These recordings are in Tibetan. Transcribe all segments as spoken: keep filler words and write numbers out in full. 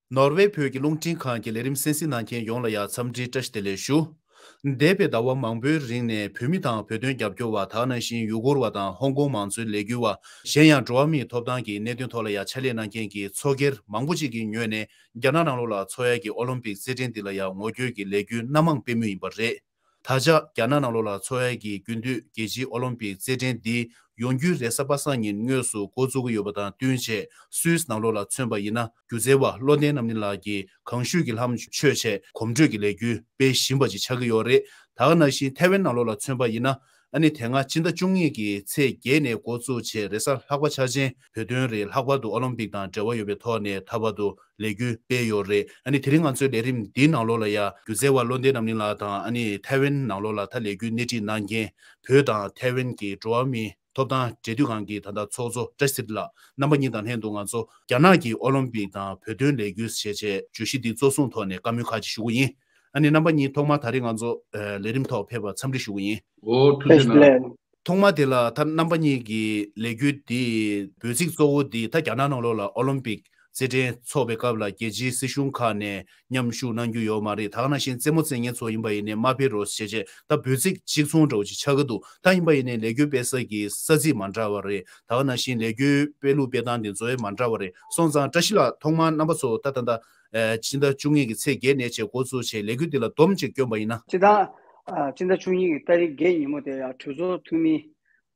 ནོར་ཝེ་བོད་ཀྱི་རླུང་འཕྲིན་ཁང་གི་ལས་རིམ་གསན་གཟིགས་གནང་མཁན་ཡོངས་ལ་ཡང་འཚམས་འདྲིའི་བཀྲ་ཤིས་བདེ་ལེགས་ཞུ། འདས་པའི་ཟླ་བ་མང་པོའི་རིང་ནས་བོད་མི་དང་བོད་དོན་རྒྱབ་སྐྱོར་བ་དག་ནང་བཞིན་ཡུ་གུར་བ་དང་ཧོང་ཀོང་མང་གཙོའི་ལས་འགུལ་བ། གཞན་ཡང་འགྲོ་བ་མིའི་ཐོབ་ཐང་གི་གནད་དོན་ཐོག་ལ་ཡང་ཕྱག་ལས་གནང་མཁན་གྱི་ཚོགས་སྒེར་མང་པོ་ཅིག་གི་ངོས་ནས་རྒྱ་ནག་ནང་ལོགས་ལ་འཚོགས་ཡ་གི་ཨོ་ལིམ་པིག་རྩེད་འགྲན་འདི་ལ་ཡང་ངོ་རྒོལ་གྱི་ལས་འགུལ་སྣ་མང་སྤེལ་མུས་ཡིན་པ་རེད། ད་ཆ་རྒྱ་ནག་ནང་ལོགས་ལ་འཚོགས་ཡ་གི་རྒྱུན་མཐུད་རྒྱལ་སྤྱིའི་ཨོ་ལིམ་པིག་རྩེད་འགྲན་འདི་ཡོང་རྒྱུའི་རེས་གཟའ་པ་སངས་ཉིན་དངོས་སུ་འགོ་བཙུགས་ཀྱི་ཡོད་པ་དང་བསྟུན་བྱས་སུད་སི་ནང་ལོགས་ལ་མཚོན་པ་ཡིན་ན་སྒྱུ་རྩལ་བ་བློ་ལྡན་རྣམ་གླིང་ལགས་ཀྱིས་གང་ཤུགས་ཀྱིས་ལྷམ་མཆོད་བྱས་གོམ་བགྲོད་ཀྱི་ལས་འགུལ་སྤེལ་བཞིན་པ་ཅིག་ཆགས་ཀྱི་ཡོད་རེད། ད་ག་ནང་བཞིན་ཐའེ་ཝན་ནང་ལོགས་ལ་མཚོན་པ་ཡིན་ན་ཨ་ནི་དེ་སྔ་ཕྱི་ཟླ་བཅུ་གཉིས་ཀྱི་ཚེས་བརྒྱད་ནས་འགོ་བཙུགས་བྱས་རེས་གཟའ་ལྷག་པ་ཆ་ཅན་བོད་དོན་རེད། ལྷག་པར་དུ་ཨོ་ལིམ་པིག་དང་འབྲེལ་བ་ཡོད་པའི་ཐོག་ནས་ད་བར་དུ་ལས་འགུལ་སྤེལ་ཡོད་རེད། ཨ་ནི་དེ་རིང་ང་ཚོའི་ལས་རིམ་འདིའི་ནང་ལོགས་ལ་ཡ་སྒྱུ་རྩལ་བ་བློ་ལྡན་རྣམ་གླིང་ལགས་དང་ཨ་ནི་ཐའེ་ཝན་ནང་ལོགས་ལ་ད་ལས་འགུལ་སྣེ་ཁྲིད་གནང་མཁན་བོད་དང་ཐའེ་ཝན་གྱི་འགྲོ་བ་མིའི་ཐོབ་ཐང་འབྲེལ་མཐུད་ཁང་གི་ད་ལྟ་ཚོགས་གཙོ་བཀྲ་ཤིས་ཚེ་རིང་ལགས། རྣམ་པ་གཉིས་དང་ལྷན་དུ་ང་ཚོ་རྒྱ་ནག་གི་ཨོ་ལིམ་པིག་དང་བོད་དོན་ལས་འགུལ་ཞེས་བྱས་བརྗོད་གཞི་འདི་གཙོ་བཟུང་ཐོག་ནས་བཀའ་མོལ་ཁག་ཅིག་ཞུ་གི་ཡིན། ཨ་ནི་རྣམ་པ་གཉིས་ཐོག་མར་ད་རེས་ང་ཚོ་ཨ་ལས་རིམ་ཐོག་ཕེབས་པར་འཚམས་འདྲི་ཞུ་གི་ཡིན། འོ་ཐུགས་རྗེ་གནང་། ཐོག་མ་དེ་ལ་ད་རྣམ་པ་གཉིས་ཀྱི་ལས་འགུལ་འདི་འབོད་ཚིག་གཙོ་བོ་འདི་ད་རྒྱ་ནག་ནང་ལོགས་ལ་ཨོ་ལིམ་པིག་རྩེད་འགྲན་འཚོགས་པའི་སྐབས་ལ་རྒྱལ་སྤྱིའི་སྲིད་གཞུང་ཁག་ནས་མཉམ་ཞུགས་གནང་རྒྱུ་ཡོད་མ་རེད། ད་ག་ནང་བཞིན་རྩེད་མོ་རྩེ་མཁན་ཚོ་ཡིན་པ་ཡིན་ནའི་མ་ཕེབས་རོགས་ཞེས་བྱས་ད་འབོད་ཚིག་གཅིག་མཚུངས་འདྲ་བོ་ཅིག་ཆགས་ཀྱི་འདུག་ད་ཡིན་པ་ཡིན་ནའི་ལས་འགུལ་སྤེལ་ས་གི་ས་ཚིགས་མ་འདྲ་བ་རེད། ད་ག་ནང་བཞིན་ལས་འགུལ་སྤེལ་ལུགས་སྤེལ་སྟངས་དེ་ཚོ་ཡང་མ་འདྲ་བ་རེད། སོང་ཙང་བཀྲ་ཤིས་ལགས་ཐོག་མར་རྣམ་པ་ཚོ་ད་ད་ད་ཨ་ཕྱི་ཟླ་བཅུ་གཉིས་ཀྱི་ཚེས་བརྒྱད་ནས་བྱས་འགོ་བཙུགས་བྱས་ལས་འགུལ་འདི་ལ་སྡོམ་ཅིག་བསྐྱོན་པ་ཡིན་ན། སྤྱིར་བཏང་ཨ་ཕྱི་ཟླ་བཅུ་གཉིས་ཀྱི་ཏ་རིག་བརྒྱད་ཉིན་མོ་དེ་ཡང་གྲོས་ཚོགས་འཐུས་མི་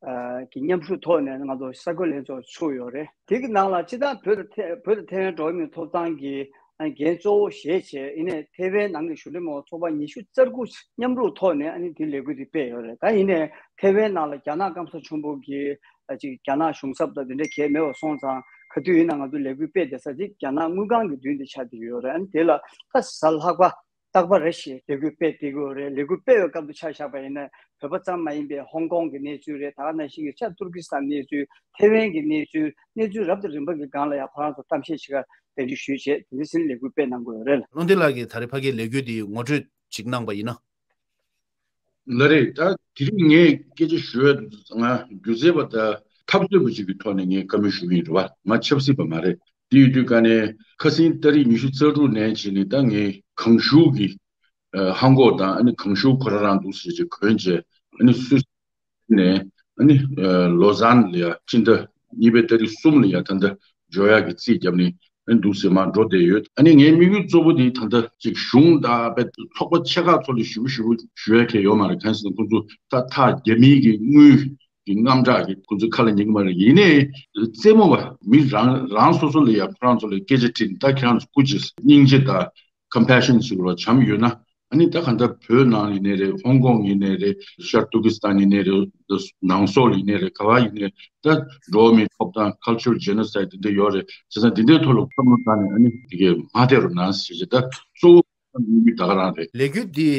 ཨ་གི་མཉམ་ཞུགས་ཐོག་ནས་ང་ཚོ་གསར་འགོད་ལྷན་ཚོགས་ཚུགས་ཡོད་རེད། དེ་གི་ནང་ལ་སྤྱིར་བཏང་བོད་དང་ཐའེ་བོད་དང་ཐའེ་ཝན་འགྲོ་བ་མིའི་ཐོབ་ཐང་གི་ཨ་འགན་གཙོ་བོ་བཞེས་བྱས་ཡིན་ནའི་ཐའེ་ཝན་ནང་གི་གཞུང་འབྲེལ་མ་འོངས་ཚོགས་པ་ཉི་ཤུ་རྩ་དགུ་མཉམ་རུབ་ཐོག་ནས་ཨ་ནི་དེ་ལས་འགུལ་དེ་སྤེལ་ཡོད་རེད། ད་ཡིན་ནའི་ཐའེ་ཝན་ནང་ལ་རྒྱ་ནག་སྐམ་ས་ཆེན་པོ་གི་ཨ་ཅིག་རྒྱ་ནག་གཞུང་ཚབ་དང་དེ་འདྲ་གས་མེད་པ་སོང་ཙང་ག་དུས་ཡིན་ན་ང་ཚོ་ལས་འགུལ་སྤེལ་བསྡད་ས་ཅིག་རྒྱ་ནག་དངུལ་ཁང་གི་མདུན་དེ་ཆགས་བསྡད་ཡོད་རེད། ཨ་ནི་དེ་ལ་ད་གཟའ་ལྷག་པ་རྟག་པ་རེ་བཞིན་ལས་འགུལ་སྤེལ་བསྡད་ཀྱི་ཡོད་རེད། ལས་འགུལ་སྤེལ་བའི་སྐབས་དུ་ཆ་བཞག་པ་ཡིན་ན་བོད་པ་ཙམ་མ་ཡིན་པའི་ཧོང་ཀོང་གི་གནས་ཚུལ་རེད། ད་ག་ནང་བཞིན་གྱི་ཆ་ཏུར་ཀི་སི་ཐན་གནས་ཚུལ་ཐའེ་ཝན་གྱི་གནས་ཚུལ་གནས་ཚུལ་རབ་དང་རིམ་པ་གི་སྒང་ལ་ཡང་ཁོ་རང་ཚོ་གཏམ་བཤད་བྱེད་གར་གདན་འདྲེན་ཞུས་བྱས་དེ་འདྲ་ཟིན་ལས་འགུལ་སྤེལ་གནང་དགོས་ཡོད་རེད། བློ་ལྡན་ལགས་ཀྱིས་ད་རེས་ཕ་གིའི་ལས་འགུལ་འདི་ངོ་སྤྲོད་ཅིག་གནང་པ་ཡིན་ན། ལགས་རེད། ད་དེ་རིང་ངས་སྐད་ཆ་ཞུ་ཡ་དེ་ང་སྒྱུ་རྩལ་པ་དང་འཐབ་རྩོད་པ་ཅིག་གི་ཐོག་ནས་ངས་བཀའ་མོལ་ཞུ་གི་ཡིན་རེད་བ། ང་ཆབ་སྲིད་པ་མ་རེད། དེ་ཡོད་དུས་ཀ་ནས་ཁ་སང་ཏ་རིག་ཉི་ཤུ་རྩ་དྲུག་ནས་བྱས་ནས་ད་ངས་གངས་ཤུག་གི་ཧང་གོ་དང་ཨ་ནི་གངས་ཤུག་ཁོ་རང་རང་འདུག་ཟེར་ཅིག་གོན་བྱས་ཨ་ནི་སུད་ནས་ཨ་ནི་ལོ་ཟན་ལ་ཡ་སྤྱི་ཟླ་གཉིས་པའི་ཏ་རིག་གསུམ་ལ་ཡ་ད་ལྟ་འབྱོར་ཡག་གི་རྩིས་བརྒྱབ་ནས་ཨ་ནི་འདུག་ཟེར་མར་འགྲོ་བསྡད་ཡོད། ཨ་ནི་ངའི་དམིགས་ཡུལ་གཙོ་བོ་དེ་ད་ལྟ་ཅིག་གཞུང་དང་དཔེ་ཚོགས་པ་ཆེ་ཁག་ཚོ་ལ་ཞུ་ཞུ་ཞུ་ཡ་གལ་ཡོད་མ་རེད། གང་ཟེར་ན་ཁོང་ཚོ་ད་ཐག་རྒྱ་མིའི་གི་དངུལ་གི་དངངས་སྐྲག་གི་ཁོང་ཚོ་ཁ་ལ་ཉན་གི་མ་རེད། ཡིན་ནའི་རྩེད་མོ་བ་མི་རང་རང་སོ་སོ་ལ་ཡ་ཁོ་རང་ཚོ་ལ་སྐད་ཆ་དྲིས་ནས་ད་ཁྱེད་རང་ཚོ་སྐུ་མཁྱེན་སྙིང་རྗེ་དང་ཀམ་པེ་ཤན་ཟེར་བ་བྱམས་ཡོད་ན། ཨ་ནི་ད་ག་འདྲ་བོད་ནང་ཡིན་ནའི་རེད། ཧོང་ཀོང་ཡིན་ནའི་རེད། ཤར་ཏུར་ཀི་སི་ཐན་ཡིན་ནའི་རེད། ནང་སོག་ཡིན་ནའི་རེད། ག་བ་ཡིན་ནའི་ད་འགྲོ་བ་མིའི་ཐོབ་ཐང་ཁལ་ཅར་ཇེ་ནོ་སའིད་དེ་འདྲ་ཡོད་རེད། བྱས་ཙང་དེ་འདྲའི་ཐོག་ལ་བསམ་བློ་བཏང་ནས་ཨ་ནི་དེ་གས་མ་བསྡད་རོགས་གནང་ཟེར་བྱས་ད་གཙོ་བོ་དམིགས་ཡུལ་ད་ག་རང་རེད། ལས་འགུལ་འདི་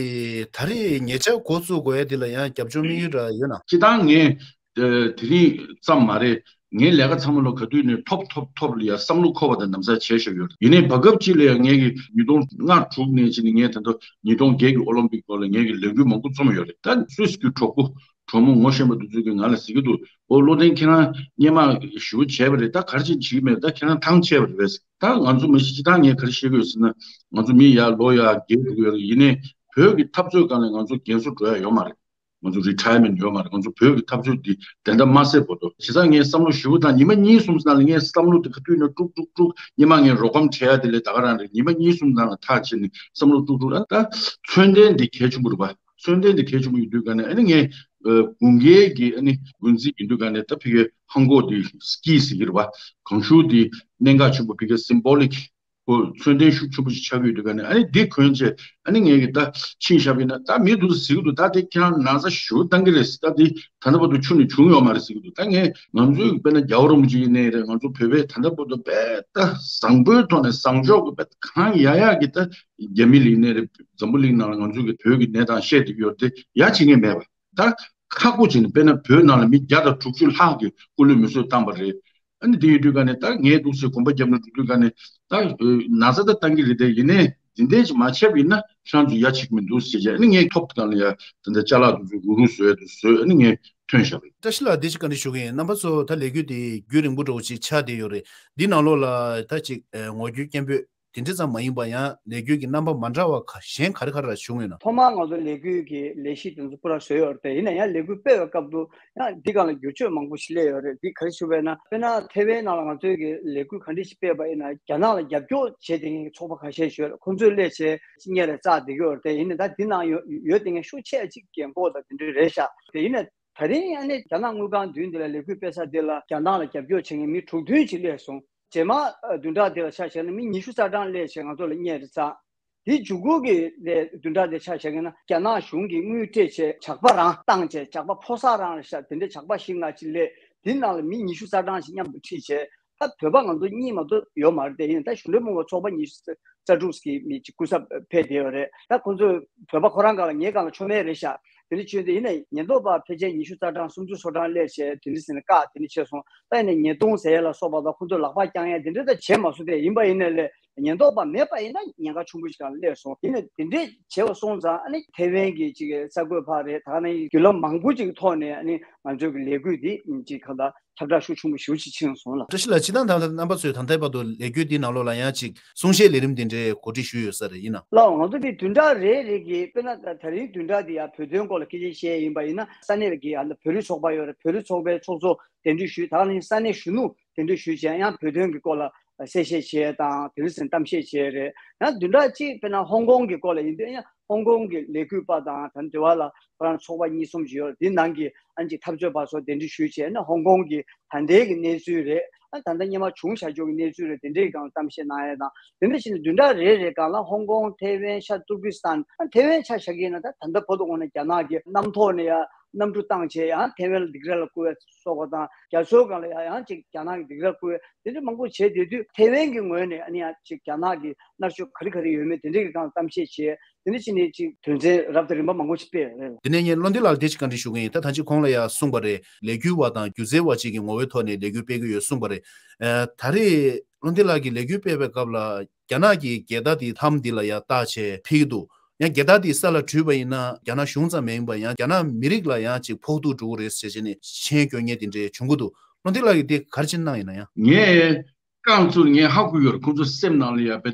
ད་རེས་ཉེ་ཆར་འགོ་བཙུགས་དགོས་ཡ་འདི་ལ་ཡང་རྒྱབ་ལྗོངས་དམིགས་ཡུལ་འདྲ་ཡོད་ན། སྤྱིར་བཏང་ངས་དེ་རིང་ཙམ་མ་རེད། ངའི་ལས་ཀ་ཚང་མ་ལོ་ག་དུས་ནས་ཐོབ་ཐོབ་ཐོབ་ལ་ཡ་བསམ་བློ་འཁོར་བ་དང་ནམ་ཟ་བྱས་བཞག་ཡོད་རེད། ཡིན་ནའི་བར་སྐབས་གཅིག་ལ་ཡ་ངས་ཀྱི་ཉིས་སྟོང་ལྔ་དྲུག་ནས་བྱས་ནས་ངས་ད་ལྟ་ཉིས་སྟོང་བརྒྱད་ཀྱི་ཨོ་ལིམ་པིག་སྐོར་ལ་ངས་ཀྱི་ལས་འགུལ་མང་པོ་རྩོམ་ཡོད་རེད། ད་སུད་སི་གི་གྲོགས་པོ་གྲོགས་མོ་ངོ་ཤེས་པ་དེ་ཚོས་ཀྱི་ང་ལ་ཟེར་གྱི་འདུག་ཨོ་བློ་ལྡན་ཁྱེད་རང་སྔོན་མ་ཞུ་བྱས་པ་རེད། ད་ག་རེ་བྱས་བྱེད་ཀྱི་མེད། ད་ཁྱེད་རང་ཐང་ཆད་པ་རེད་པས། ད་ང་ཚོ་མི་ཤི་ཅི་ད་ངས་ག་རེ་བཤད་ཀྱི་ཡོད་ཟེར་ན་ང་ཚོ་མི་ཡར་ལོ་ཡར་རྒས་འགྲོ་གི་ཡོད་རེད། ཡིན་ནའི་བོད་ཀྱི་འཐབ་རྩོད་སྒང་ལ་ང་ཚོ་རྒན་གསོ་འགྲོ་ཡ་ཡོད་མ་རེད། ང་ཚོ་རི་ཊ་ཡར་མེན་ཊི་ཡོད་མ་རེད། ང་ཚོ་བོད་ཀྱི་འཐབ་རྩོད་འདི་དེ་འདྲ་མ་ཟད་བར་དུ་བྱས་ཙང་ངས་བསམ་བློ་ཞེ་པོ་བཏང་། ཉི་མ་གཉིས་གསུམ་ཙམ་ནང་ལ་ངས་བསམ་བློ་དེ་ག་དུས་ནས་དཀྲུག་དཀྲུག་དཀྲུག་ཉི་མ་ངས་རོ་སྒམ་བྲལ་ཡ་དེ་ལས་ད་ག་རང་རེད། ཉི་མ་གཉིས་གསུམ་ནང་ལ་ཐག་བཅད་ནས་བསམ་བློ་དཀྲུག་དཀྲུག་ཨ་ད་མཚོན་རྟེན་འདི་གལ་ཆེན་པོ་རེད་པ། མཚོན་རྟེན་འདི་གལ་ཆེན་པོ་ཡིན་དུས་ག་ནས་ཨ་ནི་ངས་དགུན་ཁའི་གི་ཨ་ནི་དགུན་རྩིས་ཡིན་དུས་ག་ནས་ད་ཕ་གིའི་ཧང་གོ་འདི་སི་ཀི་ཟེར་གྱི་རེད་པ། གངས་ཤུག་འདི་གནད་འགག་ཆེན་པོ་ཕ་གིའི་སིམ་བོ་ལིག་ཁོ་མཚོན་རྟེན་ཤུགས་ཆེན་པོ་ཞིག་ཆགས་ཀྱི་ཡོད་དུས་ག་ནས་ཨ་ནི་འདི་གོན་བྱས་ཨ་ནི་ངས་ཀྱི་ད་ཕྱིན་བཞག་པ་ཡིན་ན་ད་མི་འདུག་ཟེར་གྱི་འདུག་ད་དེ་ཁྱེད་རང་ན་ཚ་ཞེ་པོ་བཏང་གི་རེད་ཟེར། ད་དེ་ད་ལྟ་བར་དུ་ཆུ་ནས་བྱུང་ཡོད་མ་རེད་ཟེར་གྱི་འདུག་ད་ངས་ང་ཚོའི་དཔེར་ན་རྒྱལ་བ་རིན་པོ་ཆེ་ཡིན་ནའི་རེད། ང་ཚོ་བོད་པའི་ད་ལྟ་བར་དུ་དཔེ་ད་བཟང་པོའི་ཐོག་ནས་བཟང་ཕྱོགས་ཀྱི་དཔེ་གང་ཡག་ཡག་གི་ད་རྒྱ་མི་ལ་ཡིན་ནའི་རེད། འཛམ་བུ་གླིང་ནང་ལ་ང་ཚོའི་གི་བོད་ཀྱི་གནས་སྟངས་བཤད་བསྡད་ཀྱི་ཡོད་རེད། དེ་ཡ་བྱེད་མཁན་མེད་པ། ད་ཁག་པོ་བྱས་ནས་དཔེར་ན་བོད་ནང་ལ་མི་བརྒྱ་དང་དྲུག་ཅུ་ལྷག་གིས་སྐུ་ལུས་མེ་གསོད་བཏང་པ་རེད། ཨ་ནི་དེ་ཡོད་དུས་ག་ནས་ད་ངས་འདུག་སེ་གོམ་པ་བརྒྱབ་ནས་འགྲོ་དུས་ག་ནས་ད་ན་ཚ་ད་བཏང་གི་རེད་དེ། ཡིན་ནའི་འདི་འདྲས་ཅིག་མ་བྱས་པ་ཡིན་ན་ཁྱེད་རང་ཚོ་ཡ་བྱེད་ཀྱི་མི་འདུག་ཟེར་བྱས་ཨ་ནི་ངས་ཐོབ་སྒང་ལ་ཡ་ད་ལྟ་ཅ་ལག་དེ་ཚོ་རུག་རུག་བཟོས་དུ་བཟོས་ཨ་ནི་ངས་ཐོན་བཞག་པ་ཡིན། བཀྲ་ཤིས་ལགས་འདི་ཅིག་བཀའ་འདྲི་ཞུ་གི་ཡིན། རྣམ་པ་ཚོ་ད་ལས་འགུལ་འདི་རྒྱུན་རིང་པོ་འདྲ་བོ་ཅིག་ཆགས་བསྡད་ཡོད་རེད། འདི་ནང་ལོགས་ལ་ད་ཅིག་ངོ་རྒོལ་སྐད་འབོད་ དེ་འདྲ་ཙམ་མ་ཡིན་པ་ཡང་ལས་འགུལ་གྱི་རྣམ་པ་མ་འདྲ་བ་ག་གཞན་ག་རེ་ག་རེ་ལ་བྱུང་ཡོད་ན། ཐོག་མར་ང་ཚོ་ལས་འགུལ་གྱི་ལས་གཞི་དེ་ཚོ་པུ་ར་བཟོས་ཡོད་རེད་དེ། ཡིན་ན་ཡང་ལས་འགུལ་སྤེལ་བའི་སྐབས་དུ་ཡང་འདི་སྒང་ལ་བསྒྱུར་བཅོས་མང་པོ་ཞིག་སླེབས་ཡོད་རེད། འདི་ག་རེ་ཞུ་བས་ན། དཔེར་ན་ཐེ་ཝན་ནང་ལ་ང་ཚོའི་གི་ལས་འགུལ་ག་འདྲ་ཞིག་སྤེལ་བ་ཡིན་ན། རྒྱ་ནག་ལ་རྒྱབ་སྐྱོར་བྱེད་བསྡད་མཁན་གྱི་ཚོགས་པ་ཁ་ཤས་ཤིག་ཡོད་རེད། ཁོང་ཚོས་སླེབས་བྱས་སྙན་རེ་བཙག་བསྡད་ཀྱི་ཡོད་རེད་དེ། ཡིན་ན་ད་འདི་ནང་ཡོད་ཡོད་བསྡད་མཁན་ཤུགས་ཆེ་ཅིག་རྒན་གོག་དང་དེ་འདྲ་རེད་ཤག་དེ་ཡིན་ན། ད་རིང་ཨ་ནི་རྒྱ་ནག་དངུལ་ཁང་མདུན་འདི་ལ་ལས་འགུལ་སྤེལ་ས་འདི་ལ་རྒྱ་ནག་ལ་རྒྱབ་སྐྱོར་བྱེད་མཁན་མི་དྲུག་བདུན་ཅིག་སླེབས་སོང་། རྗེས་མ་ཨ་བདུན་ཕྲག་འདི་ལ་ཆ་བཞག་ན་མི་ཉི་ཤུ་རྩ་གྲངས་སླེབས་བྱས་ང་ཚོ་ལ་སྙན་རེ་བཙག་དེའི་མཇུག་གུ་གི་ལས་བདུན་ཕྲག་འདི་ཆ་བཞག་ན་རྒྱ་ནག་གཞུང་གིས་དངུལ་སྤྲད་བྱས་ཇག་པ་རང་བཏང་བྱས་ཇག་པ་ཕོ་གསར་རང་རེད་ཤག་དེ་འདྲའི་ཇག་པ་བཞི་ལྔ་ཅིག་སླེབས། དེའི་ནང་ལ་མི་ཉི་ཤུ་རྩ་གྲངས་ཤིག་མཉམ་དུ་ཁྲིད་བྱས། ད་བོད་པ་ང་ཚོ་གཉིས་མ་གཏོགས་ཡོད་མ་རེད་དེ། ཡིན་ད་གཞུང་འབྲེལ་མ་ཡིན་པ་ཚོགས་པ་ཉི་ཤུ་རྩ་དྲུག་གི་མི་གཅིག་སྐུ་ཚབ་ཕེབས་བསྡད་ཡོད་རེད། ད་ཁོ་ཚོས་བོད་པ་ཁོ་རང་སྒང་ལ་ངའི་སྒང་ལ་ཆོ་མེད་རེད་ཤག་དེ་འདྲ་བྱུང་སྟེ། ཡིན་ནའི་ཉེན་རྟོག་པ་ཕལ་ཆེར་ཉི་ཤུ་རྩ་གྲངས་སུམ་ཅུ་སོ་གྲངས་སླེབས་བྱས་དེ་འདྲ་ཟེར་ནས་བཀག་དེ་འདྲ་བྱས་སོང་། ད་ཡིན་ནའི་ཉེན་རྡུང་ཟེར་ཡ་ལ་སོགས་པ་དང་ཁོ་ཚོས་ལག་པ་བརྐྱང་ཡ་དེ་འདྲ་ད་བྱས་མ་སོང་སྟེ། ཡིན་པ་ཡིན་ནའི་ལས་ཉེན་རྟོག་པ་མེད་པ་ཡིན་ན་ཉེན་ཁ་ཆེན་པོ་ཞིག་ལ་སླེབས་སོང་། ཡིན་ནའི་དེ་འདྲས་བྱས་པ་སོང་ཙང་ཨ་ནི་ཐེ་ཝན་གྱི་ཅིག་གསར་འགོད་པ་རེད། ད་ནི་བརྒྱུད་ལམ་མང་པོ་ཅིག་ཐོག་ནས་ཨ་ནི་ང་ཚོའི་གི་ལས་འགུལ་འདི་ཅིག་གང་ལྟར་ཁྱབ་བསྒྲགས་ཤུགས་ཆེན་པོ་ཞེ་པོ་ཅིག་ཕྱིན་སོང་ལ། བཀྲ་ཤིས་ལགས། སྤྱིར་བཏང་ད་ལྟ་རྣམ་པ་ཚོས་ད་ལྟའི་བར་དུ་ལས་འགུལ་འདིའི་ནང་ལོགས་ལ་ཡང་ཅིག་གསུང་བཤད་ལས་རིམ་འདི་འདྲའི་གོ་སྒྲིག་ཞུས་ཡོད་ས་རེད། ཡིན་ན། ལགས་འོང་། ང་ཚོ་འདི་བདུན་ཕྲག་རེ་རེ་གི་དཔེར་ན་ད་ད་རིང་བདུན་ཕྲག་འདི་ཡང་བོད་དོན་སྐོར་ལ་སྐད་ཆ་བཤད་ཡིན་པ་ཡིན་ན། ས་གནས་ལ་གི་ཡང་ན་བོད་རིགས་ཚོགས་པ་ཡོད་རེད། བོད་རིགས་ཚོགས་པའི་ཚོགས་གཙོ་གདན་འདྲེན་ཞུས། ད་ག་ནང་བཞིན་ས་གནས་གཞོན་ནུ་གདན་འདྲེན་ཞུས་བྱས་ཡང་བོད་དོན་གྱི་སྐོར་ལ་གསལ་བཤད་བྱས་དང་དེ་རིང་གསུང་གཏམ་བཤད་བྱས་རེད། ཡང་བདུན་ཕྲག་གཅིག་དཔེར་ན་ཧོང་ཀོང་གི་སྐོར་ལ་ཡིན་དུས་ཡང་ཧོང་ཀོང་གི་ལས་འགུལ་པ་དང་ད་འབྲེལ་བ་ལ་ཁོ་རང་ཚོགས་པ་གཉིས་གསུམ་ཞིག་ཡོད་རེད། དེ་ནང་གི་ཨ་ནི་ཅིག་འཐབ་རྩོད་པ་ཚོ་གདན་འདྲེན་ཞུས་བྱས་ནས་ཧོང་ཀོང་གི་ད་ལྟའི་གི་གནས་ཚུལ་རེད། ཨ་ད་ལྟ་སྔོན་མ་བྱུང་བཞག་ཆོག་གི་གནས་ཚུལ་རེད། དེ་འདྲའི་སྒང་གཏམ་བཤད་གནང་ཡ་དང་། དེ་འདྲ་བྱས་ནས་བདུན་ཕྲག་རེ་རེ་སྒང་ལ་ཧོང་ཀོང་། ཐེ་ཝན། ཤར་ཏུར་ཀི་སི་ཐན། ཨ་ཐེ་ཝན་ཆ་བཞག་གི་ཡིན་ན་ད་ད་ལྟ་བར་དུ་འོང་ན་རྒྱ་ནག་གི་གནམ་ཐོག་ནས་ཡང་གནམ་གྲུ་བཏང་བྱས་ཡང་ཐེ་ཝན་ལ་སྡིགས་ར་ལ་བསྐུལ་བ་སོགས་པ་དང་། རྒྱ་མཚོའི་སྒང་ལ་ཡང་ཡང་ཅིག་རྒྱ་ནག་གི་སྡིགས་ར་བསྐུལ་བ་དེ་འདྲ་མང་པོ་བྱས་བསྡད་དུས། ཐེ་ཝན་གྱི་ངོས་ནས་ཨ་ནི་ཡང་ཅིག་རྒྱ་ནག་གི་མནར་གཅོད་ག་རེ་ག་རེ་ཡོད་མེད་དེ་འདྲ་གི་སྒང་གཏམ་བཤད་བྱས། དེ་འདྲ་བྱས་ནས་ཅིག་དོན་ཚན་རབ་དང་རིམ་པ་མང་པོ་ཞིག་སྤེལ་ཡོད་རེད། དེ་ནས་ངས་བློ་འདི་ལགས་ལ་དེ་ཅིག་བཀའ་འདྲི་ཞུ་གི་ཡིན། ད་ད་ཅི་གོང་ལ་ཡང་གསུངས་པ་རེད། ལས་འགུལ་བ་དང་སྒྱུ་རྩལ་བ་ཅིག་གི་ངོ་བོའི་ཐོག་ནས་ལས་འགུལ་སྤེལ་གྱི་ཡོད་གསུངས་པ་རེད། ཨ་ད་རེས་བློ་འདི་ལགས་ཀྱིས་ལས་འགུལ་སྤེལ་བའི་སྐབས་ལ་རྒྱ་ནག་གིས་རྒྱལ་དར་དེ་མཚམས་འདི་ལ་ཡང་བཏགས་བྱས་ཕུལ་གྱི་འདུག་ཡང་རྒྱལ་དར་དེ་ས་ལ་དྲུད་པ་ཡིན་ན་རྒྱ་ནག་གཞུང་ཙམ་མིན་པ་ཡང་རྒྱ་ནག་མི་རིགས་ལ་ཡང་ཅིག་ཕོག་ཐུག་འགྲོ་གི་རེད་ཟེར་བྱས་ནས་མཆན་སྐྱོན་མཁན་དེ་འདྲ་བྱུང་གི་འདུག་བློ་འདི་ལགས་ཀྱིས་དེ་ག་རེ་བྱས་གནང་ཡིན་ན། ཡང་ངས་རྐང་བཙུགས་ངས་ཧ་གོ་ཡོད་རེད། ཁོང་ཚོ་སེམས་ནང་ལ་ཡ་དཔེ་